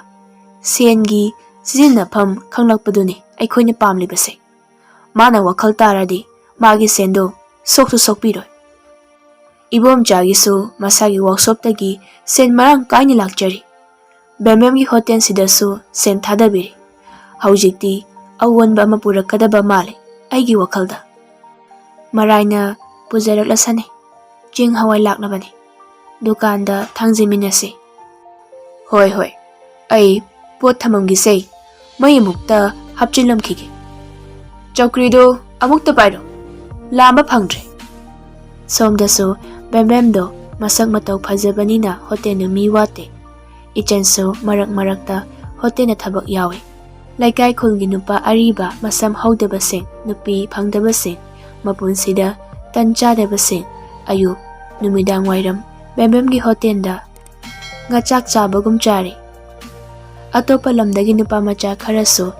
ꯁꯦꯟꯒꯤ ꯁꯤꯖꯤꯟꯅꯐꯝ ꯈꯪꯂꯛꯄꯗꯨꯅꯤ ꯑꯩꯈꯣꯏꯅ ꯄꯥꯝꯂꯤꯕꯁꯦ꯫ ꯃꯥꯅ ꯋꯥꯈꯜ ꯇꯥꯔꯗꯤ ꯃꯥꯒꯤ ꯁꯦꯟꯗꯣ ꯁꯣꯛꯁꯨ ꯁꯣꯛꯄꯤꯔꯣꯏ꯫ ꯏꯕꯣꯝꯆꯥꯒꯤꯁꯨ ꯃꯁꯥꯒꯤ ꯋꯥꯛꯁꯣꯞꯇꯒꯤ ꯁꯦꯟ ꯃꯔꯥꯡ ꯀꯥꯏꯅ ꯂꯥꯛꯆꯔꯤ꯫ ꯕꯦꯝꯕꯦꯝꯒꯤ ꯍꯣꯇꯦꯜꯁꯤꯗꯁꯨ ꯁꯦꯟ ꯊꯥꯗꯕꯤꯔꯤ꯫ ꯍꯧꯖꯤꯛꯇꯤ ꯑꯑꯣꯟꯕ ꯑꯃ ꯄꯨꯔꯛꯀꯗꯕ ꯃꯥꯜꯂꯤ ꯑꯩꯒꯤ ꯋꯥꯈꯜꯗ꯫ ꯃꯔꯥꯏꯅ ꯄꯨꯖꯔꯛꯂꯁꯅꯤ꯫ ꯆꯦꯡ ꯍꯋꯥꯏ ꯂꯥꯛꯂꯕꯅꯤ꯫ ꯗꯨꯀꯥꯟꯗ ꯊꯥꯡꯖꯤꯟꯃꯤꯟꯅꯁꯤ꯫ ꯍꯣꯏ, ꯍꯣꯏ꯫ ꯑꯩ ꯄꯣꯠ ꯊꯝꯃꯝꯒꯦꯁꯦ꯫ ꯃꯩ ꯑꯃꯨꯛꯇ ꯍꯥꯞꯆꯤꯜꯂꯝꯈꯤꯒꯦ꯫ ꯆꯧꯀ꯭ꯔꯤꯗꯣ ꯑꯃꯨꯛꯇ ꯄꯥꯏꯔꯣ꯫ ꯂꯥꯝꯕ ꯐꯪꯗ꯭ꯔꯦ꯫ ꯁꯣꯝꯗꯁꯨ ꯕꯦꯝꯕꯦꯝꯗꯣ ꯃꯁꯛ ꯃꯇꯧ ꯐꯖꯕꯅꯤꯅ ꯍꯣꯇꯦꯜꯗꯨ ꯃꯤ ꯋꯥꯠꯇꯦ꯫ ꯏꯆꯟꯁꯨ ꯃꯔꯛ ꯃꯔꯛꯇ ꯍꯣꯇꯦꯜꯗ ꯊꯕꯛ ꯌꯥꯎꯏ꯫ ꯂꯩꯀꯥꯏ ꯈꯨꯜꯒꯤ ꯅꯨꯄꯥ ꯑꯔꯤꯕ, ꯃꯁꯝ ꯍꯧꯗꯕꯁꯤꯡ, ꯅꯨꯄꯤ ꯐꯪꯗꯕꯁꯤꯡ, ꯃꯄꯨꯟꯁꯤꯗ ꯇꯟ ꯆꯥꯗꯕꯁꯤꯡ, ꯑꯌꯨꯛ ꯅꯨꯃꯤꯗꯥꯡ ꯋꯥꯏꯔꯝ ꯕꯦꯝꯕꯦꯝꯒꯤ ꯍꯣꯇꯦꯜꯗ ꯉꯥꯆꯥꯛ ꯆꯥꯕꯒꯨꯝ ꯆꯥꯔꯤ꯫ ꯑꯇꯣꯞꯄ ꯂꯝꯗꯒꯤ ꯅꯨꯄꯥ ꯃꯆꯥ ꯈꯔꯁꯨ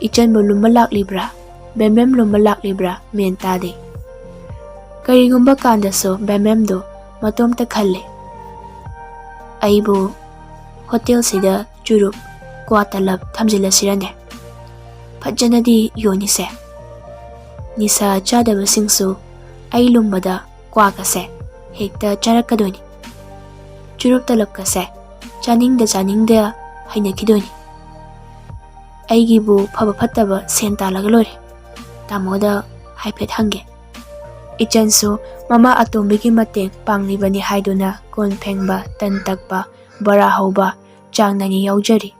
ꯏꯆꯟꯕꯨ ꯂꯨꯝꯕ ꯂꯥꯛꯂꯤꯕ꯭ꯔꯥ, ꯕꯦꯝꯕꯦꯝ ꯂꯨꯝꯕ ꯂꯥꯛꯂꯤꯕ꯭ꯔꯥ ꯃꯦꯟ ꯇꯥꯗꯦ꯫ ꯀꯔꯤꯒꯨꯝꯕ ꯀꯥꯟꯗꯁꯨ ꯕꯦꯝꯕꯦꯝꯗꯨ ꯃꯇꯣꯝꯇ ꯈꯜꯂꯤ, "ꯑꯩꯕꯨ ꯍꯣꯇꯦꯜꯁꯤꯗ ꯆꯨꯔꯨꯞ, ꯀ꯭ꯋꯥ ꯇꯂꯞ ꯊꯝꯖꯤꯜꯂꯁꯤꯔꯅꯦ? ꯐꯖꯅꯗꯤ ꯌꯣꯟꯅꯤꯁꯦ꯫ ꯅꯤꯁꯥ ꯆꯥꯗꯕꯁꯤꯡꯁꯨ ꯑꯩ ꯂꯨꯝꯕꯗ ꯀ꯭ꯋꯥꯒꯁꯦ ꯍꯦꯛꯇ ꯆꯥꯔꯛꯀꯗꯣꯏꯅꯤ꯫ ꯆꯨꯔꯨꯞ ꯇꯂꯞꯀꯁꯦ ꯆꯥꯅꯤꯡꯗ ꯆꯥꯅꯤꯡꯗ ꯍꯩꯅꯈꯤꯗꯣꯏꯅꯤ꯫ ꯑꯩꯒꯤꯕꯨ ꯐꯕ ꯐꯠꯇꯕ ꯁꯦꯟ ꯇꯥꯜꯂꯒ ꯂꯣꯏꯔꯦ꯫ ꯇꯥꯃꯣꯗ ꯍꯥꯏꯐꯦꯠ ꯍꯪꯒꯦ꯫" ꯏꯆꯟꯁꯨ ꯃꯃꯥ ꯑꯇꯣꯝꯕꯤꯒꯤ ꯃꯇꯦꯡ ꯄꯥꯡꯂꯤꯕꯅꯤ ꯍꯥꯏꯗꯨꯅ ꯀꯣꯟ ꯐꯦꯡꯕ, ꯇꯟ ꯇꯛꯄ, ꯕꯣꯔꯥ ꯍꯧꯕ ꯆꯥꯡ ꯅꯥꯏꯅ ꯌꯥꯎꯖꯔꯤ꯫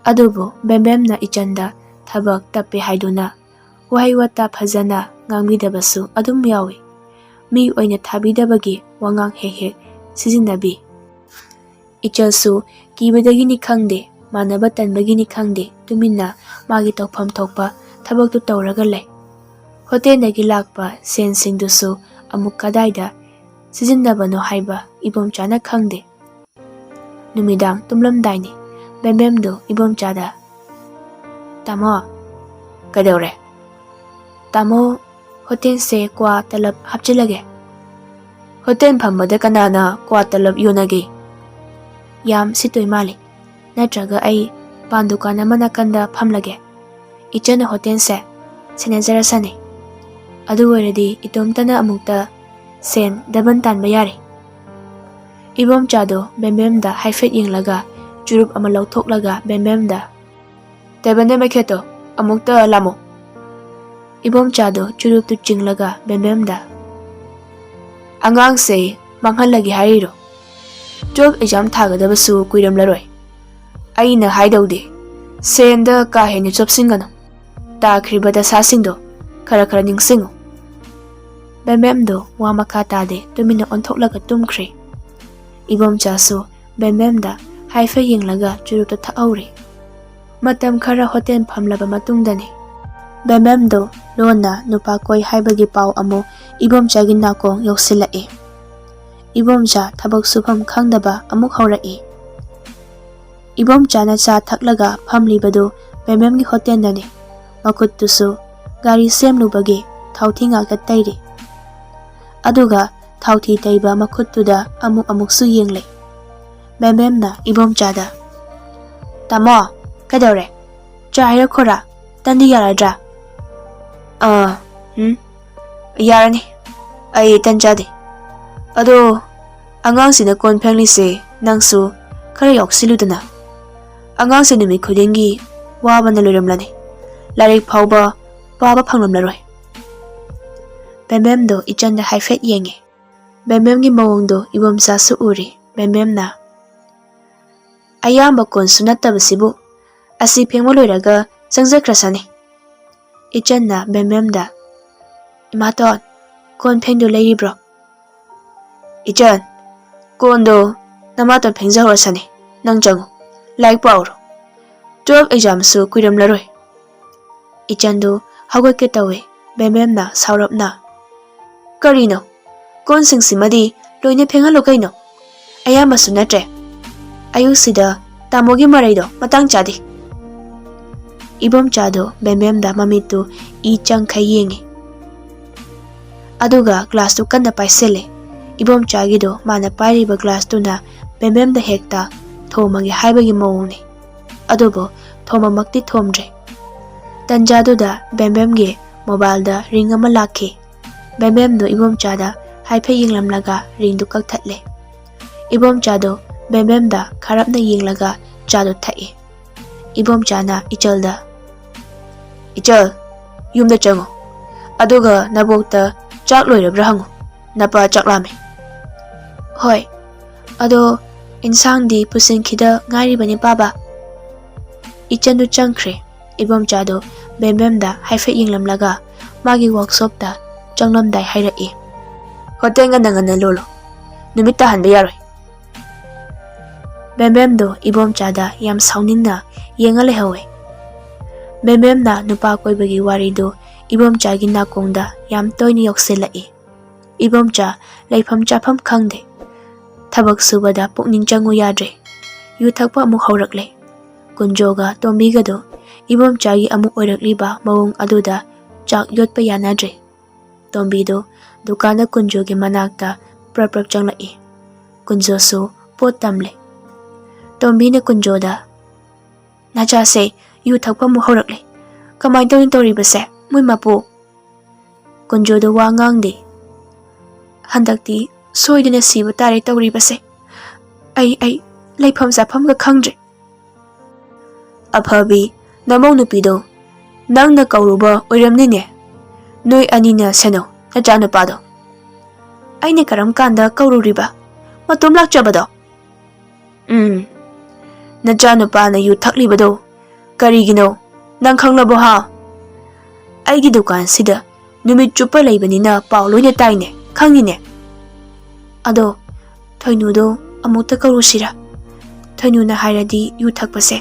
ꯑꯗꯨꯕꯨ ꯕꯦꯝꯕꯦꯝꯅ ꯏꯆꯟꯗ ꯊꯕꯛ ꯇꯞꯄꯦ ꯍꯥꯏꯗꯨꯅ ꯋꯥꯍꯩ ꯋꯥꯇꯥ ꯐꯖꯅ ꯉꯥꯡꯕꯤꯗꯕꯁꯨ ꯑꯗꯨꯝ ꯌꯥꯎꯏ꯫ ꯃꯤ ꯑꯣꯏꯅ ꯊꯥꯕꯤꯗꯕꯒꯤ ꯋꯥꯉꯥꯡ ꯍꯦꯛ ꯍꯦꯛ ꯁꯤꯖꯤꯟꯅꯕꯤ꯫ ꯏꯆꯜꯁꯨ ꯀꯤꯕꯗꯒꯤꯅꯤ ꯈꯪꯗꯦ, ꯃꯥꯟꯅꯕ ꯇꯟꯕꯒꯤꯅꯤ ꯈꯪꯗꯦ, ꯇꯨꯃꯤꯟꯅ ꯃꯥꯒꯤ ꯇꯧꯐꯝ ꯊꯣꯛꯄ ꯊꯕꯛꯇꯨ ꯇꯧꯔꯒ ꯂꯩ꯫ ꯍꯣꯇꯦꯜꯗꯒꯤ ꯂꯥꯛꯄ ꯁꯦꯟꯁꯤꯡꯗꯨꯁꯨ ꯑꯃꯨꯛ ꯀꯗꯥꯏꯗ ꯁꯤꯖꯤꯟꯅꯕꯅꯣ ꯍꯥꯏꯕ ꯏꯕꯣꯝꯆꯥꯅ ꯈꯪꯗꯦ꯫ ꯅꯨꯃꯤꯗꯥꯡ ꯇꯨꯝꯂꯝꯗꯥꯏꯅꯤ꯫ ꯕꯦꯝꯕꯦꯝꯗꯨ ꯏꯕꯣꯝꯆꯥꯗ, "ꯇꯥꯃꯣ꯫" "ꯀꯩꯗꯧꯔꯦ?" "ꯇꯥꯃꯣ, ꯍꯣꯇꯦꯜꯁꯦ ꯀ꯭ꯋꯥ ꯇꯂꯞ ꯍꯥꯞꯆꯤꯜꯂꯒꯦ꯫" "ꯍꯣꯇꯦꯜ ꯐꯝꯕꯗ ꯀꯅꯥꯅ ꯀ꯭ꯋꯥ ꯇꯂꯞ ꯌꯣꯟꯅꯒꯦ?" "ꯌꯥꯝ ꯁꯤꯠꯇꯣꯏ ꯃꯥꯜꯂꯤ꯫ ꯅꯠꯇ꯭ꯔꯒ ꯑꯩ ꯄꯥꯟ ꯗꯨꯀꯥꯟ ꯑꯃ ꯅꯥꯀꯟꯗ ꯐꯝꯂꯒꯦ꯫ ꯏꯆꯟꯅ ꯍꯣꯇꯦꯜꯁꯦ ꯁꯦꯟꯅꯖꯔꯁꯅꯤ꯫ ꯑꯗꯨ ꯑꯣꯏꯔꯗꯤ ꯏꯇꯣꯝꯇꯅ ꯑꯃꯨꯛꯇ ꯁꯦꯟ ꯗꯕꯜ ꯇꯥꯟꯕ ꯌꯥꯔꯦ꯫" ꯏꯕꯣꯝꯆꯥꯗꯣ ꯕꯦꯝꯕꯦꯝꯗ ꯍꯥꯏꯐꯦꯠ ꯌꯦꯡꯂꯒ ꯆꯨꯔꯨꯞ ꯑꯃ ꯂꯧꯊꯣꯛꯂꯒ ꯕꯦꯝꯕꯦꯝꯗ, "ꯇꯦꯕꯜꯗ ꯃꯩꯈꯦꯠꯇꯣ ꯑꯃꯨꯛꯇ ꯂꯥꯝꯃꯣ꯫" ꯏꯕꯣꯝꯆꯥꯗꯣ ꯆꯨꯔꯨꯞꯇꯨ ꯆꯤꯡꯂꯒ ꯕꯦꯝꯕꯦꯝꯗ, "ꯑꯉꯥꯡꯁꯦ ꯃꯥꯡꯍꯜꯂꯒꯦ ꯍꯥꯏꯔꯤꯔꯣ? Twelve exam ꯊꯥꯒꯗꯕꯁꯨ ꯀꯨꯏꯔꯝꯂꯔꯣꯏ꯫ ꯑꯩꯅ ꯍꯥꯏꯗꯧꯗꯤ ꯁꯦꯟꯗ ꯀꯥ ꯍꯦꯟꯅ ꯆꯣꯞꯁꯤꯟꯒꯅꯨ꯫ ꯇꯥꯈ꯭ꯔꯤꯕ ꯗꯁꯥꯁꯤꯡꯗꯣ ꯈꯔ ꯈꯔ ꯅꯤꯡꯁꯤꯡꯉꯨ꯫" ꯕꯦꯝꯕꯦꯝꯗꯣ ꯋꯥ ꯃꯈꯥ ꯇꯥꯗꯦ, ꯇꯨꯃꯤꯟꯅ ꯑꯣꯟꯊꯣꯛꯂꯒ ꯇꯨꯝꯈ꯭ꯔꯦ꯫ ꯏꯕꯣꯝꯆꯥꯁꯨ ꯕꯦꯝꯕꯦꯝꯗ ꯍꯥꯏꯐꯦꯠ ꯌꯦꯡꯂꯒ ꯆꯨꯔꯨꯞꯇꯨ ꯊꯛꯍꯧꯔꯦ꯫ ꯃꯇꯝ ꯈꯔ ꯍꯣꯇꯦꯜ ꯐꯝꯂꯕ ꯃꯇꯨꯡꯗꯅꯤ ꯕꯦꯝꯕꯦꯝꯗꯣ ꯂꯣꯟꯅ ꯅꯨꯄꯥ ꯀꯣꯏ ꯍꯥꯏꯕꯒꯤ ꯄꯥꯎ ꯑꯃꯨꯛ ꯏꯕꯣꯝꯆꯥꯒꯤ ꯅꯥꯀꯣꯡ ꯌꯧꯁꯤꯜꯂꯛꯏ꯫ ꯏꯕꯣꯝꯆꯥ ꯊꯕꯛ ꯁꯨꯐꯝ ꯈꯪꯗꯕ ꯑꯃꯨꯛ ꯍꯧꯔꯛꯏ꯫ ꯏꯕꯣꯝꯆꯥꯅ ꯆꯥ ꯊꯛꯂꯒ ꯐꯝꯂꯤꯕꯗꯨ ꯕꯦꯝꯕꯦꯝꯒꯤ ꯍꯣꯇꯦꯜꯗꯅꯤ꯫ ꯃꯈꯨꯠꯇꯨꯁꯨ ꯒꯥꯔꯤ ꯁꯦꯝꯂꯨꯕꯒꯤ ꯊꯥꯎꯊꯤ ꯉꯥꯛꯇ ꯇꯩꯔꯤ꯫ ꯑꯗꯨꯒ ꯊꯥꯎꯊꯤ ꯇꯩꯕ ꯃꯈꯨꯠꯇꯨꯗ ꯑꯃꯨꯛ ꯑꯃꯨꯛꯁꯨ ꯌꯦꯡꯂꯦ꯫ ꯕꯦꯝꯕꯦꯝꯅ ꯏꯕꯣꯝꯆꯥꯗ, "ꯇꯥꯃꯣ, ꯀꯩꯗꯧꯔꯦ? ꯆꯥ ꯍꯩꯔꯛꯈꯣꯔꯥ? ꯇꯟꯗꯤ ꯌꯥꯔꯗ꯭ꯔꯥ?" "ꯑꯥ, ꯎꯝ, ꯌꯥꯔꯅꯤ꯫ ꯑꯩ ꯇꯟ ꯆꯥꯗꯦ꯫ ꯑꯗꯣ ꯑꯉꯥꯡꯁꯤꯅ ꯀꯣꯟ ꯐꯦꯡꯂꯤꯁꯦ ꯅꯪꯁꯨ ꯈꯔ ꯌꯥꯎꯁꯤꯜꯂꯨꯗꯅ꯫ ꯑꯉꯥꯡꯁꯦ ꯅꯨꯃꯤꯠ ꯈꯨꯗꯤꯡꯒꯤ ꯋꯥꯕꯅ ꯂꯣꯏꯔꯝꯂꯅꯤ꯫ ꯂꯥꯏꯔꯤꯛ ꯐꯥꯎꯕ ꯄꯥꯕ ꯐꯪꯂꯝꯂꯔꯣꯏ꯫" ꯕꯦꯝꯕꯦꯝꯗꯣ ꯏꯆꯟꯗ ꯍꯥꯏꯐꯦꯠ ꯌꯦꯡꯉꯦ꯫ ꯕꯦꯝꯕꯦꯝꯒꯤ ꯃꯑꯣꯡꯗꯣ ꯏꯕꯣꯝꯆꯥꯁꯨ ꯎꯔꯦ꯫ ꯕꯦꯝꯕꯦꯝꯅ, "ꯑꯌꯥꯝꯕ ꯀꯣꯟꯁꯨ ꯅꯠꯇꯕꯁꯤꯕꯨ, ꯑꯁꯤ ꯐꯦꯡꯕ ꯂꯣꯏꯔꯒ ꯆꯪꯖꯈ꯭ꯔꯁꯅꯤ꯫" ꯏꯆꯟꯅ ꯕꯦꯝꯕꯦꯝꯗ, "ꯏꯃꯥꯇꯣꯟ, ꯀꯣꯟ ꯐꯦꯡꯗꯨ ꯂꯩꯔꯤꯕ꯭ꯔꯣ?" "ꯏꯆꯟ, ꯀꯣꯟꯗꯣ ꯅꯃꯥꯇꯣꯟ ꯐꯦꯡꯖꯍꯧꯔꯁꯅꯤ, ꯅꯪ ꯆꯪꯉꯨ, ꯂꯥꯏꯔꯤꯛ ꯄꯥꯎꯔꯣ꯫ Twelve examꯁꯨ ꯀꯨꯏꯔꯝꯂꯔꯣꯏ꯫" ꯏꯆꯟꯗꯨ ꯍꯧꯒꯠꯀꯦ ꯇꯧꯏ꯫ ꯕꯦꯝꯕꯦꯝꯅ ꯁꯥꯎꯔꯞꯅ, "ꯀꯔꯤꯅꯣ? ꯀꯣꯟꯁꯤꯡꯁꯤꯃꯗꯤ ꯂꯣꯏꯅ ꯐꯦꯡꯍꯜꯂꯨ ꯀꯩꯅꯣ꯫ ꯑꯌꯥꯝꯕꯁꯨ ꯅꯠꯇ꯭ꯔꯦ꯫ ꯑꯌꯨꯛꯁꯤꯗ ꯇꯥꯃꯣꯒꯤ ꯃꯔꯩꯗꯣ ꯃꯇꯥꯡ ꯆꯥꯗꯦ꯫" ꯏꯕꯣꯝꯆꯥꯗꯣ ꯕꯦꯝꯕꯦꯝꯗ ꯃꯃꯤꯠꯇꯨ ꯏ ꯆꯪꯈꯩ ꯌꯦꯡꯉꯤ꯫ ꯑꯗꯨꯒ glassꯇꯨ ꯀꯟꯅ ꯄꯥꯏꯁꯤꯜꯂꯦ꯫ ꯏꯕꯣꯝꯆꯥꯒꯤꯗꯣ ꯃꯥꯅ ꯄꯥꯏꯔꯤꯕ glassꯇꯨꯅ ꯕꯦꯝꯕꯦꯝꯗ ꯍꯦꯛꯇ ꯊꯣꯝꯃꯒꯦ ꯍꯥꯏꯕꯒꯤ ꯃꯑꯣꯡꯅꯤ꯫ ꯑꯗꯨꯕꯨ ꯊꯣꯝꯕꯃꯛꯇꯤ ꯊꯣꯝꯗ꯭ꯔꯦ꯫ ꯇꯟꯖꯥꯗꯨꯗ ꯕꯦꯝꯕꯦꯝꯒꯤ mobileꯗ ring ꯑꯃ ꯂꯥꯛꯈꯤ꯫ ꯕꯦꯝꯕꯦꯝꯗꯨ ꯏꯕꯣꯝꯆꯥꯗ ꯍꯥꯏꯐꯦꯠ ꯌꯦꯡꯂꯝꯂꯒ ringꯗꯨ ꯀꯛꯊꯠꯂꯦ꯫ ꯏꯕꯣꯝꯆꯥꯗꯣ ꯕꯦꯝꯕꯦꯝꯗ ꯈꯥꯔꯞꯅ ꯌꯦꯡꯂꯒ ꯆꯥꯗꯨ ꯊꯛꯏ꯫ ꯏꯕꯣꯝꯆꯥꯅ ꯏꯆꯜꯗ, "ꯏꯆꯜ, ꯌꯨꯝꯗ ꯆꯪꯉꯨ꯫ ꯑꯗꯨꯒ ꯅꯕꯣꯛꯇ ꯆꯥꯛ ꯂꯣꯏꯔꯕ꯭ꯔꯥ ꯍꯪꯉꯨ꯫ ꯅꯄꯥ ꯆꯥꯛ ꯂꯥꯝꯃꯦ꯫" "ꯍꯣꯏ, ꯑꯗꯣ ꯏꯟꯁꯥꯡꯗꯤ ꯄꯨꯁꯤꯟꯈꯤꯗ ꯉꯥꯏꯔꯤꯕꯅꯤ ꯄꯥꯕ꯫" ꯏꯆꯟꯗꯨ ꯆꯪꯈ꯭ꯔꯦ꯫ ꯏꯕꯣꯝꯆꯥꯗꯣ ꯕꯦꯝꯕꯦꯝꯗ ꯍꯥꯏꯐꯦꯠ ꯌꯦꯡꯂꯝꯂꯒ ꯃꯥꯒꯤ workshopꯇ ꯆꯪꯂꯝꯗꯥꯏ ꯍꯥꯏꯔꯛꯏ, "ꯍꯣꯇꯦꯜ ꯉꯟꯅ ꯉꯟꯅ ꯂꯣꯜꯂꯨ꯫ ꯅꯨꯃꯤꯠ ꯇꯥꯍꯟꯕ ꯌꯥꯔꯣꯏ꯫" ꯕꯦꯝꯕꯦꯝꯗꯣ ꯏꯕꯣꯝꯆꯥꯗ ꯌꯥꯝ ꯁꯥꯎꯅꯤꯡꯅ ꯌꯦꯡꯉ ꯂꯩꯍꯧꯋꯦ꯫ ꯕꯦꯝꯕꯦꯝꯅ ꯅꯨꯄꯥ ꯀꯣꯏꯕꯒꯤ ꯋꯥꯔꯤꯗꯣ ꯏꯕꯣꯝꯆꯥꯒꯤ ꯅꯥꯀꯣꯡꯗ ꯌꯥꯝ ꯇꯣꯏꯅ ꯌꯧꯁꯤꯜꯂꯛꯏ꯫ ꯏꯕꯣꯝꯆꯥ ꯂꯩꯐꯝ ꯆꯥꯐꯝ ꯈꯪꯗꯦ꯫ ꯊꯕꯛ ꯁꯨꯕꯗ ꯄꯨꯛꯅꯤꯡ ꯆꯪꯉꯨ ꯌꯥꯗ꯭ꯔꯦ꯫ ꯌꯨ ꯊꯛꯄ ꯑꯃꯨꯛ ꯍꯧꯔꯛꯂꯦ꯫ ꯀꯨꯟꯖꯣꯒ ꯇꯣꯝꯕꯤꯒꯗꯣ ꯏꯕꯣꯝꯆꯥꯒꯤ ꯑꯃꯨꯛ ꯑꯣꯏꯔꯛꯂꯤꯕ ꯃꯑꯣꯡ ꯑꯗꯨꯗ ꯆꯥꯛ ꯌꯣꯠꯄ ꯌꯥꯅꯗ꯭ꯔꯦ꯫ ꯇꯣꯝꯕꯤꯗꯣ ꯗꯨꯀꯥꯟꯗ ꯀꯨꯟꯖꯣꯒꯤ ꯃꯅꯥꯛꯇ ꯄ꯭ꯔꯞ ꯄ꯭ꯔꯞ ꯆꯪꯂꯛꯏ꯫ ꯀꯨꯟꯖꯣꯁꯨ ꯄꯣꯠ ꯇꯝꯂꯦ꯫ ꯇꯣꯝꯕꯤꯅ ꯀꯨꯟꯖꯣꯗ, "ꯅꯆꯥꯁꯦ ꯌꯨ ꯊꯛꯄ ꯑꯃꯨꯛ ꯍꯧꯔꯛꯂꯦ꯫ ꯀꯃꯥꯏꯅ ꯇꯧꯅꯤ ꯇꯧꯔꯤꯕꯁꯦ, ꯃꯣꯏ ꯃꯄꯨ?" ꯀꯨꯟꯖꯣꯗꯣ ꯋꯥ ꯉꯥꯡꯗꯦ꯫ "ꯍꯟꯗꯛꯇꯤ ꯁꯣꯏꯗꯅ ꯁꯤꯕ ꯇꯥꯔꯦ ꯇꯧꯔꯤꯕꯁꯦ꯫ ꯑꯩ, ꯑꯩ ꯂꯩꯐꯝ ꯆꯥꯐꯝꯒ ꯈꯪꯗ꯭ꯔꯦ꯫" "ꯑꯐꯕꯤ, ꯅꯃꯧ ꯅꯨꯄꯤꯗꯣ ꯅꯪꯅ ꯀꯧꯔꯨꯕ ꯑꯣꯏꯔꯝꯅꯤꯅꯦ꯫ ꯅꯣꯏ ꯑꯅꯤꯅ ꯁꯦꯟꯅꯧ ꯅꯆꯥꯅꯨꯄꯥꯗꯣ꯫" "ꯑꯩꯅ ꯀꯔꯝ ꯀꯥꯟꯗ ꯀꯧꯔꯨꯔꯤꯕ? ꯃꯇꯣꯝ ꯂꯥꯛꯆꯕꯗꯣ?" "ꯎꯝ, ꯅꯆꯥꯅꯨꯄꯥꯅ ꯌꯨ ꯊꯛꯂꯤꯕꯗꯣ ꯀꯔꯤꯒꯤꯅꯣ? ꯅꯪ ꯈꯪꯂꯕꯣ ꯍꯥ? ꯑꯩꯒꯤ ꯗꯨꯀꯥꯟꯁꯤꯗ ꯅꯨꯃꯤꯠ ꯆꯨꯞꯄ ꯂꯩꯕꯅꯤꯅ ꯄꯥꯎ ꯂꯣꯏꯅ ꯇꯥꯏꯅꯦ, ꯈꯪꯉꯤꯅꯦ꯫" "ꯑꯗꯣ ꯊꯣꯏꯅꯨꯗꯣ ꯑꯃꯨꯛꯇ ꯀꯧꯔꯨꯁꯤꯔꯥ? ꯊꯣꯏꯅꯨꯅ ꯍꯥꯏꯔꯗꯤ ꯌꯨ ꯊꯛꯄꯁꯦ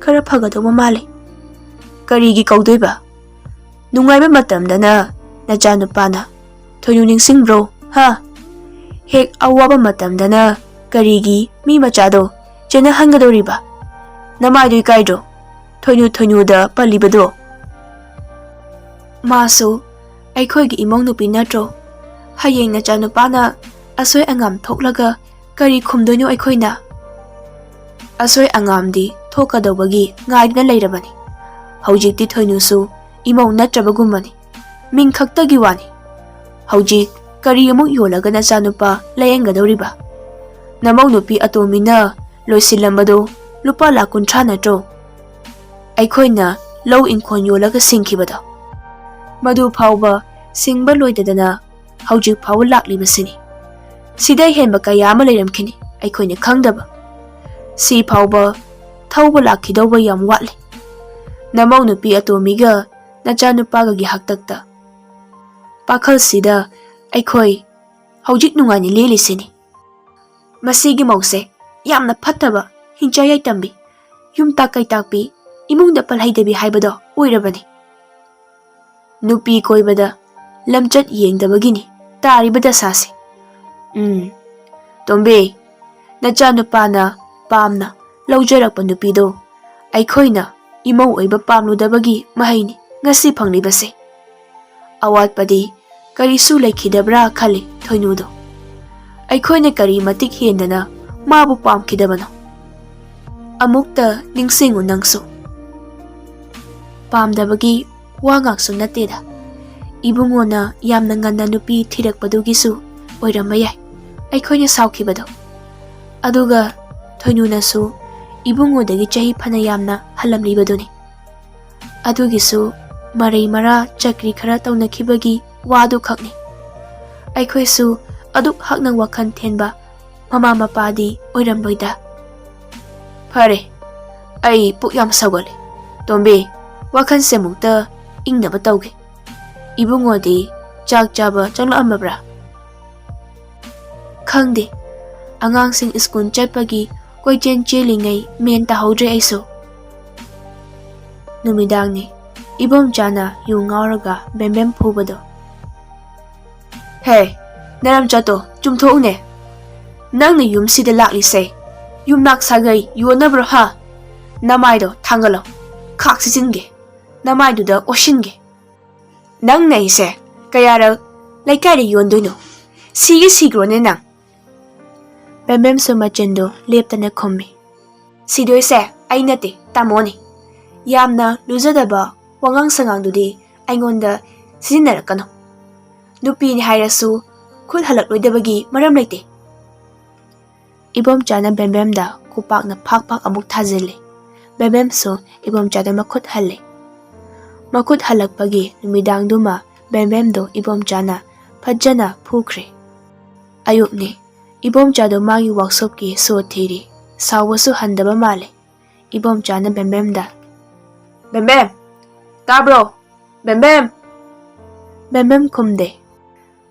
ꯈꯔ ꯐꯒꯗꯧꯕ ꯃꯥꯜꯂꯦ꯫" "ꯀꯔꯤꯒꯤ ꯀꯧꯗꯣꯏꯕ? ꯅꯨꯡꯉꯥꯏꯕ ꯃꯇꯝꯗꯅ ꯅꯆꯥꯅꯨꯄꯥꯅ ꯊꯣꯏꯅꯨ ꯅꯤꯡꯁꯤꯡꯕ꯭ꯔꯣ, ꯍꯥ? ꯍꯦꯛ ꯑꯋꯥꯕ ꯃꯇꯝꯗꯅ ꯀꯔꯤꯒꯤ ꯃꯤ ꯃꯆꯥꯗꯣ ꯆꯦꯟꯅꯍꯟꯒꯗꯧꯔꯤꯕ? ꯅꯃꯥꯏꯗꯣ ꯏꯀꯥꯏꯗ꯭ꯔꯣ? ꯊꯣꯏꯅꯨ ꯊꯣꯏꯅꯨꯗ ꯄꯜꯂꯤꯕꯗꯣ?" "ꯃꯥꯁꯨ ꯑꯩꯈꯣꯏꯒꯤ ꯏꯃꯧ ꯅꯨꯄꯤ ꯅꯠꯇ꯭ꯔꯣ? ꯍꯌꯦꯡ ꯅꯆꯥꯅꯨꯄꯥꯅ ꯑꯁꯣꯏ ꯑꯉꯥꯝ ꯊꯣꯛꯂꯒ ꯀꯔꯤ ꯈꯨꯝꯗꯣꯏꯅꯣ ꯑꯩꯈꯣꯏꯅ?" "ꯑꯁꯣꯏ ꯑꯉꯥꯝꯗꯤ ꯊꯣꯛꯀꯗꯧꯕꯒꯤ ꯉꯥꯏꯗꯨꯅ ꯂꯩꯔꯕꯅꯤ꯫ ꯍꯧꯖꯤꯛꯇꯤ ꯊꯣꯏꯅꯨꯁꯨ ꯏꯃꯧ ꯅꯠꯇ꯭ꯔꯕꯒꯨꯝꯕꯅꯤ꯫ ꯃꯤꯡ ꯈꯛꯇꯒꯤ ꯋꯥꯅꯤ꯫ ꯍꯧꯖꯤꯛ ꯀꯔꯤ ꯑꯃꯨꯛ ꯌꯣꯜꯂꯒ ꯅꯆꯥꯅꯨꯄꯥ ꯂꯥꯌꯦꯡꯒꯗꯧꯔꯤꯕ? ꯅꯃꯧ ꯅꯨꯄꯤ ꯑꯇꯣꯝꯕꯤꯅ ꯂꯣꯏꯁꯤꯜꯂꯝꯕꯗꯣ ꯂꯨꯄꯥ ꯂꯥꯈ ꯀꯨꯟꯊ꯭ꯔꯥ ꯅꯠꯇ꯭ꯔꯣ? ꯑꯩꯈꯣꯏꯅ ꯂꯧ ꯏꯪꯈꯣꯜ ꯌꯣꯜꯂꯒ ꯁꯤꯡꯈꯤꯕꯗꯣ, ꯃꯗꯨ ꯐꯥꯎꯕ ꯁꯤꯡꯕ ꯂꯣꯏꯗꯗꯅ ꯍꯧꯖꯤꯛ ꯐꯥꯎꯕ ꯂꯥꯛꯂꯤꯕꯁꯤꯅꯤ꯫ ꯁꯤꯗꯩ ꯍꯦꯟꯕ ꯀꯌꯥ ꯑꯃ ꯂꯩꯔꯝꯈꯤꯅꯤ ꯑꯩꯈꯣꯏꯅ ꯈꯪꯗꯕ꯫ ꯁꯤ ꯐꯥꯎꯕ ꯊꯧꯕ ꯂꯥꯛꯈꯤꯗꯧꯕ ꯌꯥꯝ ꯋꯥꯠꯂꯤ꯫ ꯅꯃꯧ ꯅꯨꯄꯤ ꯑꯇꯣꯝꯕꯤꯒ ꯅꯆꯥꯅꯨꯄꯥꯒꯒꯤ ꯍꯥꯛꯇꯛꯇ ꯄꯥꯈꯜꯁꯤꯗ ꯑꯩꯈꯣꯏ ꯍꯧꯖꯤꯛ ꯅꯨꯡꯉꯥꯏꯅ ꯂꯦꯜꯂꯤꯁꯤꯅꯤ꯫ ꯃꯁꯤꯒꯤ ꯃꯧꯁꯦ ꯌꯥꯝꯅ ꯐꯠꯇꯕ, ꯍꯤꯡꯆꯥ ꯌꯥꯏꯇꯝꯕꯤ, ꯌꯨꯝ ꯇꯥꯛ ꯀꯩ ꯇꯥꯛꯄꯤ, ꯏꯃꯨꯡꯗ ꯄꯜꯍꯩꯗꯕꯤ ꯍꯥꯏꯕꯗꯣ ꯑꯣꯏꯔꯕꯅꯤ꯫ ꯅꯨꯄꯤ ꯀꯣꯏꯕꯗ ꯂꯝꯆꯠ ꯌꯦꯡꯗꯕꯒꯤꯅꯤ ꯇꯥꯔꯤꯕ ꯗꯁꯥꯁꯦ꯫ ꯎꯝ, ꯇꯣꯝꯕꯤ, ꯅꯆꯥꯅꯨꯄꯥꯅ ꯄꯥꯝꯅ ꯂꯧꯖꯔꯛꯄ ꯅꯨꯄꯤꯗꯣ ꯑꯩꯈꯣꯏꯅ ꯏꯃꯧ ꯑꯣꯏꯕ ꯄꯥꯝꯂꯨꯗꯕꯒꯤ ꯃꯍꯩꯅꯤ ꯉꯁꯤ ꯐꯪꯂꯤꯕꯁꯦ꯫ ꯑꯋꯥꯠꯄꯗꯤ ꯀꯔꯤꯁꯨ ꯂꯩꯈꯤꯗꯕ꯭ꯔꯥ ꯈꯜꯂꯤ ꯊꯣꯏꯅꯨꯗꯣ꯫ ꯑꯩꯈꯣꯏꯅ ꯀꯔꯤ ꯃꯇꯤꯛ ꯍꯦꯟꯗꯅ ꯃꯥꯕꯨ ꯄꯥꯝꯈꯤꯗꯕꯅꯣ? ꯑꯃꯨꯛꯇ ꯅꯤꯡꯁꯤꯡꯉꯨ ꯅꯪꯁꯨ꯫ ꯄꯥꯝꯗꯕꯒꯤ ꯋꯥ ꯉꯥꯛꯁꯨ ꯅꯠꯇꯦꯗ꯫ ꯏꯕꯨꯡꯉꯣꯅ ꯌꯥꯝꯅ ꯉꯟꯅ ꯅꯨꯄꯤ ꯊꯤꯔꯛꯄꯗꯨꯒꯤꯁꯨ ꯑꯣꯏꯔꯝꯕ ꯌꯥꯏ ꯑꯩꯈꯣꯏꯅ ꯁꯥꯎꯈꯤꯕꯗꯣ꯫ ꯑꯗꯨꯒ ꯊꯣꯏꯅꯨꯅꯁꯨ ꯏꯕꯨꯡꯉꯣꯗꯒꯤ ꯆꯍꯤ ꯐꯅ ꯌꯥꯝꯅ ꯍꯜꯂꯝꯂꯤꯕꯗꯨꯅꯤ꯫ ꯑꯗꯨꯒꯤꯁꯨ ꯃꯔꯩ ꯃꯔꯥ ꯆꯀ꯭ꯔꯤ ꯈꯔ ꯇꯧꯅꯈꯤꯕꯒꯤ ꯋꯥꯗꯨ ꯈꯛꯅꯤ꯫ ꯑꯩꯈꯣꯏꯁꯨ ꯑꯗꯨꯛ ꯍꯛꯅ ꯋꯥꯈꯜ ꯊꯦꯟꯕ ꯃꯃꯥ ꯃꯄꯥꯗꯤ ꯑꯣꯏꯔꯝꯂꯣꯏꯗ꯫ ꯐꯔꯦ, ꯑꯩ ꯄꯨꯛ ꯌꯥꯝ ꯁꯧꯒꯠꯂꯦ꯫ ꯇꯣꯝꯕꯤ, ꯋꯥꯈꯜꯁꯦ ꯑꯃꯨꯛꯇ ꯏꯪꯅꯕ ꯇꯧꯒꯦ꯫ ꯏꯕꯨꯡꯉꯣꯗꯤ ꯆꯥꯛ ꯆꯥꯕ ꯆꯪꯂꯛꯑꯝꯃꯕ꯭ꯔꯥ? ꯈꯪꯗꯦ꯫ ꯑꯉꯥꯡꯁꯤꯡ ꯁ꯭ꯀꯨꯜ ꯆꯠꯄꯒꯤ ꯀꯣꯏꯆꯦꯟ ꯆꯦꯜꯂꯤꯉꯩ ꯃꯦꯟ ꯇꯥꯍꯧꯗ꯭ꯔꯦ ꯑꯩꯁꯨ꯫ ꯅꯨꯃꯤꯗꯥꯡꯅꯤ꯫ ꯏꯕꯣꯝꯆꯥꯅ ꯌꯨ ꯉꯥꯎꯔꯒ ꯕꯦꯝꯕꯦꯝ ꯐꯨꯕꯗꯣ꯫ ꯍꯦ, ꯅꯔꯝ ꯆꯠꯇꯣ ꯆꯨꯝꯊꯣꯛꯎꯅꯦ꯫ ꯅꯪꯅ ꯌꯨꯝꯁꯤꯗ ꯂꯥꯛꯂꯤꯁꯦ ꯌꯨꯝꯅꯥꯛ ꯁꯥꯒꯩ ꯌꯣꯟꯅꯕ꯭ꯔꯣ ꯍꯥ? ꯅꯃꯥꯏꯗꯣ ꯊꯥꯡꯒꯠꯂꯣ, ꯈꯥꯛ ꯁꯤꯆꯤꯟꯒꯦ, ꯅꯃꯥꯏꯗꯨꯗ ꯑꯣꯠꯁꯤꯟꯒꯦ꯫ ꯅꯪꯅ ꯑꯩꯁꯦ ꯀꯌꯥꯔꯛ ꯂꯩꯀꯥꯏꯗ ꯌꯣꯟꯗꯣꯏꯅꯣ? ꯁꯤꯒꯤ ꯁꯤꯈ꯭ꯔꯣꯅꯦ ꯅꯪ꯫ ꯕꯦꯝꯕꯦꯝꯁꯨ ꯃꯆꯤꯟꯗꯨ ꯂꯦꯞꯇꯅ ꯈꯨꯝꯃꯤ꯫ ꯁꯤꯗꯣꯏꯁꯦ ꯑꯩ ꯅꯠꯇꯦ, ꯇꯥꯃꯣꯅꯤ꯫ ꯌꯥꯝꯅ ꯂꯨꯖꯗꯕ ꯋꯥꯉꯥꯡ ꯁꯉꯥꯡꯗꯨꯗꯤ ꯑꯩꯉꯣꯟꯗ ꯁꯤꯖꯤꯟꯅꯔꯛꯀꯅꯨ꯫ ꯅꯨꯄꯤꯅꯤ ꯍꯥꯏꯔꯁꯨ ꯈꯨꯠ ꯍꯜꯂꯛꯂꯣꯏꯗꯕꯒꯤ ꯃꯔꯝ ꯂꯩꯇꯦ꯫ ꯏꯕꯣꯝꯆꯥꯅ ꯕꯦꯝꯕꯦꯝꯗ ꯈꯨꯄꯥꯛꯅ ꯐꯥꯛ ꯐꯥꯛ ꯑꯃꯨꯛ ꯊꯥꯖꯤꯜꯂꯤ꯫ ꯕꯦꯝꯕꯦꯝꯁꯨ ꯏꯕꯣꯝꯆꯥꯗ ꯃꯈꯨꯠ ꯍꯜꯂꯤ꯫ ꯃꯈꯨꯠ ꯍꯜꯂꯛꯄꯒꯤ ꯅꯨꯃꯤꯗꯥꯡꯗꯨꯃ ꯕꯦꯝꯕꯦꯝꯗꯨ ꯏꯕꯣꯝꯆꯥꯅ ꯐꯖꯅ ꯐꯨꯈ꯭ꯔꯦ꯫ ꯑꯌꯨꯛꯅꯤ꯫ ꯏꯕꯣꯝꯆꯥꯗꯣ ꯃꯥꯒꯤ ꯋꯥꯛꯁꯣꯞꯀꯤ ꯁꯣ ꯊꯤꯔꯤ꯫ ꯁꯥꯎꯕꯁꯨ ꯍꯟꯗꯕ ꯃꯥꯜꯂꯦ꯫ ꯏꯕꯣꯝꯆꯥꯅ ꯕꯦꯝꯕꯦꯝꯗ, "ꯕꯦꯝꯕꯦꯝ! ꯇꯥꯕ꯭ꯔꯣ? ꯕꯦꯝꯕꯦꯝ!" ꯕꯦꯝꯕꯦꯝ ꯈꯨꯝꯗꯦ꯫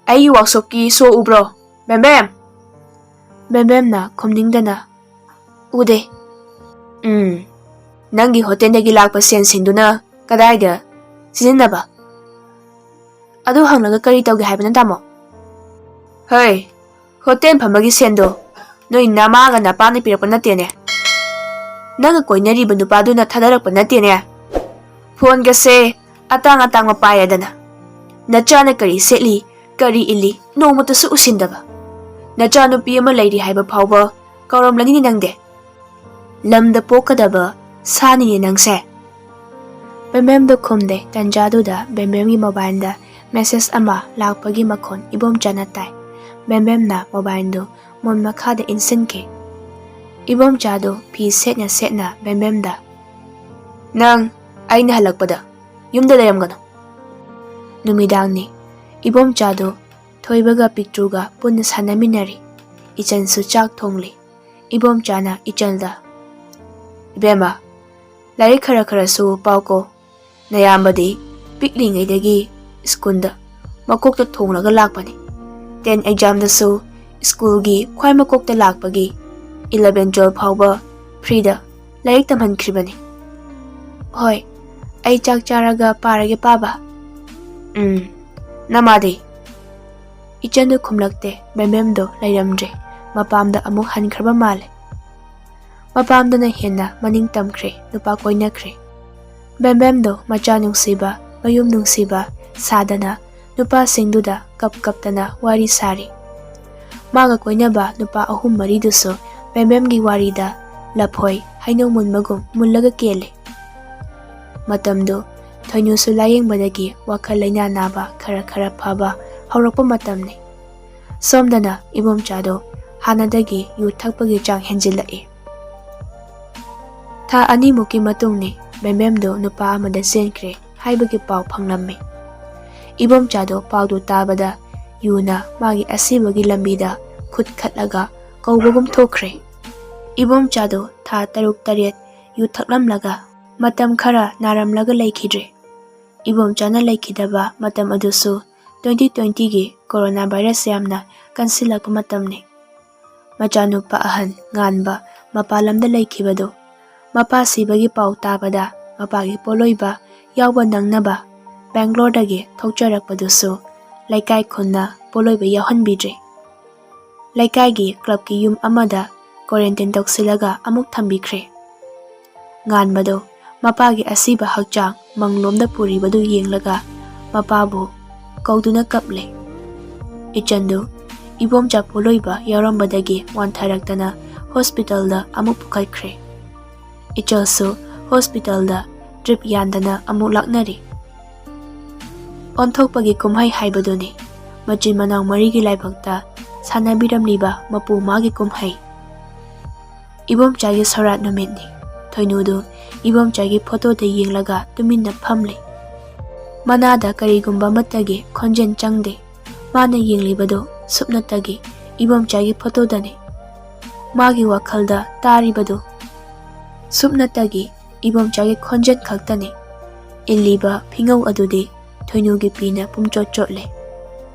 "ꯑꯩꯒꯤ ꯋꯥꯛꯁꯣꯞꯀꯤ ꯁꯣ ꯎꯕ꯭ꯔꯣ? ꯕꯦꯝꯕꯦꯝ!" ꯕꯦꯝꯕꯦꯝꯅ ꯈꯨꯝꯅꯤꯡꯗꯅ ꯎꯗꯦ꯫ ꯎꯝ, ꯅꯪꯒꯤ ꯍꯣꯇꯦꯜꯗꯒꯤ ꯂꯥꯛꯄ ꯁꯦꯟꯁꯤꯡꯗꯨꯅ ꯀꯗꯥꯏꯗ ꯁꯤꯖꯤꯟꯅꯕ? ꯑꯗꯨ ꯍꯪꯂꯒ ꯀꯔꯤ ꯇꯧꯒꯦ ꯍꯥꯏꯕꯅꯣ, ꯇꯥꯃꯣ? ꯍꯣꯏ, ꯍꯣꯇꯦꯜ ꯐꯝꯕꯒꯤ ꯁꯦꯟꯗꯣ ꯅꯣꯏ ꯅꯃꯥꯒ ꯅꯄꯥꯅ ꯄꯤꯔꯛꯄ ꯅꯠꯇꯦꯅꯦ? ꯅꯪꯒ ꯀꯣꯏꯅꯔꯤꯕ ꯅꯨꯄꯥꯗꯨꯅ ꯊꯥꯗꯔꯛꯄ ꯅꯠꯇꯦꯅꯦ? ꯐꯣꯟꯒꯁꯦ ꯑꯇꯥꯡ ꯑꯇꯥꯡꯕ ꯄꯥꯏꯔꯗꯅ, ꯅꯆꯥꯅ ꯀꯔꯤ ꯁꯦꯠꯂꯤ, ꯀꯔꯤ ꯏꯜꯂꯤ ꯅꯣꯡꯃꯇꯁꯨ ꯎꯁꯤꯟꯗꯕ, ꯅꯆꯥꯅꯨꯄꯤ ꯑꯃ ꯂꯩꯔꯤ ꯍꯥꯏꯕ ꯐꯥꯎꯕ ꯀꯥꯎꯔꯝꯂꯅꯤꯅꯦ ꯅꯪꯗꯤ꯫ ꯂꯝꯗ ꯄꯣꯛꯀꯗꯕ ꯁꯥꯅꯤꯅꯦ ꯅꯪꯁꯦ꯫ ꯕꯦꯝꯕꯦꯝꯗꯣ ꯈꯨꯝꯗꯦ꯫ ꯇꯟꯖꯥꯗꯨꯗ ꯕꯦꯝꯕꯦꯝꯒꯤ ꯃꯣꯕꯥꯏꯜꯗ ꯃꯦꯁꯦꯖ ꯑꯃ ꯂꯥꯛꯄꯒꯤ ꯃꯈꯣꯟ ꯏꯕꯣꯝꯆꯥꯅ ꯇꯥꯏ꯫ ꯕꯦꯝꯕꯦꯝꯅ ꯃꯣꯕꯥꯏꯜꯗꯨ ꯃꯣꯟ ꯃꯈꯥꯗ ꯏꯟꯁꯤꯟꯈꯤ꯫ ꯏꯕꯣꯝꯆꯥꯗꯨ ꯐꯤ ꯁꯦꯠꯅ ꯁꯦꯠꯅ ꯕꯦꯝꯕꯦꯝꯗ, "ꯅꯪ ꯑꯩꯅ ꯍꯜꯂꯛꯄꯗ ꯌꯨꯝꯗ ꯂꯩꯔꯝꯒꯅꯨ"꯫ ꯅꯨꯃꯤꯗꯥꯡꯅꯤ꯫ ꯏꯕꯣꯝꯆꯥꯗꯨ ꯊꯣꯏꯕꯒ ꯄꯤꯛꯇ꯭ꯔꯨꯒ ꯄꯨꯟꯅ ꯁꯥꯟꯅꯃꯤꯟꯅꯔꯤ꯫ ꯏꯆꯟꯁꯨ ꯆꯥꯛ ꯊꯣꯡꯂꯤ꯫ ꯏꯕꯣꯝꯆꯥꯅ ꯏꯆꯜꯗ, "ꯏꯕꯦꯝꯃ, ꯂꯥꯏꯔꯤꯛ ꯈꯔ ꯈꯔꯁꯨ ꯄꯥꯎꯀꯣ꯫ ꯅꯌꯥꯝꯕꯗꯤ ꯄꯤꯛꯂꯤꯉꯩꯗꯒꯤ ꯁ꯭ꯀꯨꯜꯗ ꯃꯀꯣꯛꯇ ꯊꯣꯡꯂꯒ ꯂꯥꯛꯄꯅꯤ꯫ ꯇꯦꯟ ꯑꯦꯛꯖꯥꯝꯗꯁꯨ ꯁ꯭ꯀꯨꯜꯒꯤ ꯈ꯭ꯋꯥꯏ ꯃꯀꯣꯛꯇ ꯂꯥꯛꯄꯒꯤ ꯏꯂꯚꯦꯟ ꯇꯨꯋꯦꯜꯐ ꯐꯥꯎꯕ ꯐ꯭ꯔꯤꯗ ꯂꯥꯏꯔꯤꯛ ꯇꯝꯍꯟꯈ꯭ꯔꯤꯕꯅꯤ"꯫ "ꯍꯣꯏ, ꯑꯩ ꯆꯥꯛ ꯆꯥꯔꯒ ꯄꯥꯔꯒꯦ, ꯄꯥꯕ"꯫ "ꯎꯝ, ꯅꯃꯥꯗꯤ?" ꯏꯆꯟꯗꯨ ꯈꯨꯝꯂꯛꯇꯦ꯫ ꯕꯦꯝꯕꯦꯝꯗꯣ ꯂꯩꯔꯝꯗ꯭ꯔꯦ꯫ ꯃꯄꯥꯝꯗ ꯑꯃꯨꯛ ꯍꯟꯈ꯭ꯔꯕ ꯃꯥꯜꯂꯦ꯫ ꯃꯄꯥꯝꯗꯅ ꯍꯦꯟꯅ ꯃꯅꯤꯡ ꯇꯝꯈ꯭ꯔꯦ, ꯅꯨꯄꯥ ꯀꯣꯏꯅꯈ꯭ꯔꯦ꯫ ꯕꯦꯝꯕꯦꯝꯗꯣ ꯃꯆꯥ ꯅꯨꯡꯁꯤꯕ, ꯃꯌꯨꯝ ꯅꯨꯡꯁꯤꯕ ꯁꯥꯗꯅ ꯅꯨꯄꯥꯁꯤꯡꯗꯨꯗ ꯀꯞ ꯀꯞꯇꯅ ꯋꯥꯔꯤ ꯁꯥꯔꯤ꯫ ꯃꯥꯒ ꯀꯣꯏꯅꯕ ꯅꯨꯄꯥ ꯑꯍꯨꯝ ꯃꯔꯤꯗꯨꯁꯨ ꯕꯦꯝꯕꯦꯝꯒꯤ ꯋꯥꯔꯤꯗ ꯂꯐꯣꯏ ꯍꯩꯅꯧ ꯃꯨꯟꯕꯒꯨꯝ ꯃꯨꯜꯂꯒ ꯀꯦꯜꯂꯦ꯫ ꯃꯇꯝꯗꯨ ꯊꯣꯏꯅꯨꯁꯨ ꯂꯥꯌꯦꯡꯕꯗꯒꯤ ꯋꯥꯈꯜ ꯂꯩꯅꯥ ꯅꯥꯕ ꯈꯔ ꯈꯔ ꯐꯕ ꯍꯧꯔꯛꯄ ꯃꯇꯝꯅꯤ꯫ ꯁꯣꯝꯗꯅ ꯏꯕꯣꯝꯆꯥꯗꯣ ꯍꯥꯟꯅꯗꯒꯤ ꯌꯨ ꯊꯛꯄꯒꯤ ꯆꯥꯡ ꯍꯦꯟꯖꯤꯜꯂꯛꯏ꯫ ꯊꯥ ꯑꯅꯤꯃꯨꯛꯀꯤ ꯃꯇꯨꯡꯅꯤ ꯕꯦꯝꯕꯦꯝꯗꯣ ꯅꯨꯄꯥ ꯑꯃꯗ ꯆꯦꯟꯈ꯭ꯔꯦ ꯍꯥꯏꯕꯒꯤ ꯄꯥꯎ ꯐꯪꯂꯝꯃꯤ꯫ ꯏꯕꯣꯝꯆꯥꯗꯣ ꯄꯥꯎꯗꯨ ꯇꯥꯕꯗ ꯌꯨꯅ ꯃꯥꯒꯤ ꯑꯁꯤꯕꯒꯤ ꯂꯝꯕꯤꯗ ꯈꯨꯠ ꯈꯠꯂꯒ ꯀꯧꯕꯒꯨꯝ ꯊꯣꯛꯈ꯭ꯔꯦ꯫ ꯏꯕꯣꯝꯆꯥꯗꯣ ꯊꯥ ꯇꯔꯨꯛ ꯇꯔꯦꯠ ꯌꯨ ꯊꯛꯂꯝꯂꯒ ꯃꯇꯝ ꯈꯔ ꯅꯥꯔꯝꯂꯒ ꯂꯩꯈꯤꯗ꯭ꯔꯦ꯫ ꯏꯕꯣꯝꯆꯥꯅ ꯂꯩꯈꯤꯗꯕ ꯃꯇꯝ ꯑꯗꯨꯁꯨ ꯇ꯭ꯋꯦꯟꯇꯤ ꯇ꯭ꯋꯦꯟꯇꯤꯒꯤ ꯀꯣꯔꯣꯅꯥ ꯚꯥꯏꯔꯁ ꯌꯥꯝꯅ ꯀꯟꯁꯤꯜꯂꯛꯄ ꯃꯇꯝꯅꯤ꯫ ꯃꯆꯥꯅꯨꯄꯥ ꯑꯍꯟ ꯉꯥꯟꯕ ꯃꯄꯥꯟ ꯂꯝꯗ ꯂꯩꯈꯤꯕꯗꯨ꯫ ꯃꯄꯥ ꯁꯤꯕꯒꯤ ꯄꯥꯎ ꯇꯥꯕꯗ ꯃꯄꯥꯒꯤ ꯄꯣꯠꯂꯣꯏꯕ ꯌꯥꯎꯕ ꯅꯪꯅꯕ ꯕꯦꯡꯒ꯭ꯂꯣꯔꯗꯒꯤ ꯊꯣꯛꯆꯔꯛꯄꯗꯨꯁꯨ ꯂꯩꯀꯥꯏ ꯈꯨꯟꯅ ꯄꯣꯠꯂꯣꯏꯕ ꯌꯥꯎꯍꯟꯕꯤꯗ꯭ꯔꯦ꯫ ꯂꯩꯀꯥꯏꯒꯤ ꯀ꯭ꯂꯕꯀꯤ ꯌꯨꯝ ꯑꯃꯗ ꯀ꯭ꯋꯥꯔꯦꯟꯇꯤꯟ ꯇꯧꯁꯤꯜꯂꯒ ꯑꯃꯨꯛ ꯊꯝꯕꯤꯈ꯭ꯔꯦ꯫ ꯉꯥꯟꯕꯗꯣ ꯃꯄꯥꯒꯤ ꯑꯁꯤꯕ ꯍꯛꯆꯥꯡ ꯃꯪꯂꯣꯝꯗ ꯄꯨꯔꯤꯕꯗꯨ ꯌꯦꯡꯂꯒ ꯃꯄꯥꯕꯨ ꯀꯧꯗꯨꯅ ꯀꯞꯂꯦ꯫ ꯏꯆꯟꯗꯨ ꯏꯕꯣꯝꯆꯥ ꯄꯣꯠꯂꯣꯏꯕ ꯌꯥꯎꯔꯝꯕꯗꯒꯤ ꯋꯥꯟꯊꯔꯛꯇꯅ ꯍꯣꯁꯄꯤꯇꯥꯜꯗ ꯑꯃꯨꯛ ꯄꯨꯈꯠꯈ꯭ꯔꯦ꯫ ꯏꯆꯜꯁꯨ ꯍꯣꯁꯄꯤꯇꯥꯜꯗ ꯗ꯭ꯔꯤꯞ ꯌꯥꯟꯗꯅ ꯑꯃꯨꯛ ꯂꯥꯛꯅꯔꯤ꯫ ꯑꯣꯟꯊꯣꯛꯄꯒꯤ ꯀꯨꯝꯍꯩ ꯍꯥꯏꯕꯗꯨꯅꯤ꯫ ꯃꯆꯤꯟ ꯃꯅꯥꯎ ꯃꯔꯤꯒꯤ ꯂꯥꯏꯕꯛꯇ ꯁꯥꯟꯅꯕꯤꯔꯝꯂꯤꯕ ꯃꯄꯨ ꯃꯥꯒꯤ ꯀꯨꯝꯍꯩ꯫ ꯏꯕꯣꯝꯆꯥꯒꯤ ꯁꯣꯔꯥꯠ ꯅꯨꯃꯤꯠꯅꯤ꯫ ꯊꯣꯏꯅꯨꯗꯨ ꯏꯕꯣꯝꯆꯥꯒꯤ ꯐꯣꯇꯣꯗ ꯌꯦꯡꯂꯒ ꯇꯨꯃꯤꯟꯅ ꯐꯝꯂꯤ꯫ ꯃꯅꯥꯗ ꯀꯔꯤꯒꯨꯝꯕ ꯑꯃꯠꯇꯒꯤ ꯈꯣꯟꯖꯦꯜ ꯆꯪꯗꯦ꯫ ꯃꯥꯅ ꯌꯦꯡꯂꯤꯕꯗꯨ ꯁꯨꯞꯅꯇꯒꯤ ꯏꯕꯣꯝꯆꯥꯒꯤ ꯐꯣꯇꯣꯗꯅꯤ꯫ ꯃꯥꯒꯤ ꯋꯥꯈꯜꯗ ꯇꯥꯔꯤꯕꯗꯨ ꯁꯨꯞꯅꯇꯒꯤ ꯏꯕꯣꯝꯆꯥꯒꯤ ꯈꯣꯟꯖꯦꯜ ꯈꯛꯇꯅꯤ꯫ ꯏꯜꯂꯤꯕ ꯐꯤꯉꯧ ꯑꯗꯨꯗꯤ ꯊꯣꯏꯅꯨꯒꯤ ꯄꯤꯅ ꯄꯨꯝꯆꯣꯠ ꯆꯣꯠꯂꯦ꯫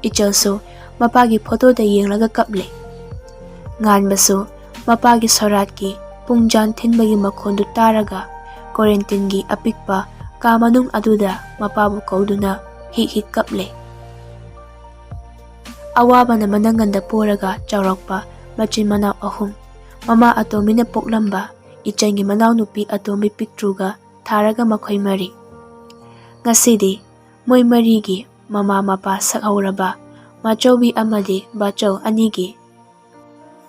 ꯏꯆꯜꯁꯨ ꯃꯄꯥꯒꯤ ꯐꯣꯇꯣꯗ ꯌꯦꯡꯂꯒ ꯀꯞꯂꯦ꯫ ꯉꯥꯟꯕꯁꯨ ꯃꯄꯥꯒꯤ ꯁꯣꯔꯥꯠꯀꯤ ꯄꯨꯡꯖꯥꯟ ꯊꯤꯟꯕꯒꯤ ꯃꯈꯣꯟꯗꯨ ꯇꯥꯔꯒ ꯀ꯭ꯋꯥꯔꯦꯟꯇꯤꯟꯒꯤ ꯑꯄꯤꯛꯄ ꯀꯥ ꯃꯅꯨꯡ ꯑꯗꯨꯗ ꯃꯄꯥꯕꯨ ꯀꯧꯗꯨꯅ ꯍꯤꯛ ꯍꯤꯛ ꯀꯞꯂꯦ꯫ ꯑꯋꯥꯕꯅ ꯃꯅꯪꯒꯟꯗ ꯄꯣꯔꯒ ꯆꯥꯎꯔꯛꯄ ꯃꯆꯤꯟ ꯃꯅꯥꯎ ꯑꯍꯨꯝ, ꯃꯃꯥ ꯑꯇꯣꯝꯕꯤꯅ ꯄꯣꯛꯂꯝꯕ ꯏꯆꯟꯒꯤ ꯃꯅꯥꯎꯅꯨꯄꯤ ꯑꯇꯣꯝꯕꯤ ꯄꯤꯛꯇ꯭ꯔꯨꯒ ꯊꯥꯔꯒ ꯃꯈꯣꯏ ꯃꯔꯤ꯫ ꯉꯁꯤꯗꯤ ꯃꯣꯏ ꯃꯔꯤꯒꯤ ꯃꯃꯥ ꯃꯄꯥ ꯁꯛꯍꯧꯔꯕ ꯃꯥꯆꯧꯕꯤ ꯑꯃꯗꯤ ꯕꯥꯆꯧ ꯑꯅꯤꯒꯤ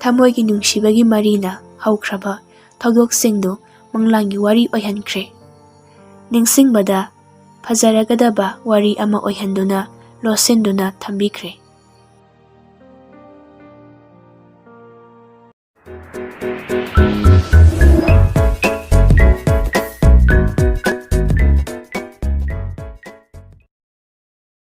ꯊꯃꯣꯏꯒꯤ ꯅꯨꯡꯁꯤꯕꯒꯤ ꯃꯔꯤꯅ ꯍꯧꯈ꯭ꯔꯕ ꯊꯧꯗꯣꯛꯁꯤꯡꯗꯨ ꯃꯪꯂꯥꯟꯒꯤ ꯋꯥꯔꯤ ꯑꯣꯏꯍꯟꯈ꯭ꯔꯦ꯫ ꯅꯤꯡꯁꯤꯡꯕꯗ ꯐꯖꯔꯒꯗꯕ ꯋꯥꯔꯤ ꯑꯃ ꯑꯣꯏꯍꯟꯗꯨꯅ ꯂꯣꯠꯁꯤꯟꯗꯨꯅ ꯊꯝꯕꯤꯈ꯭ꯔꯦ꯫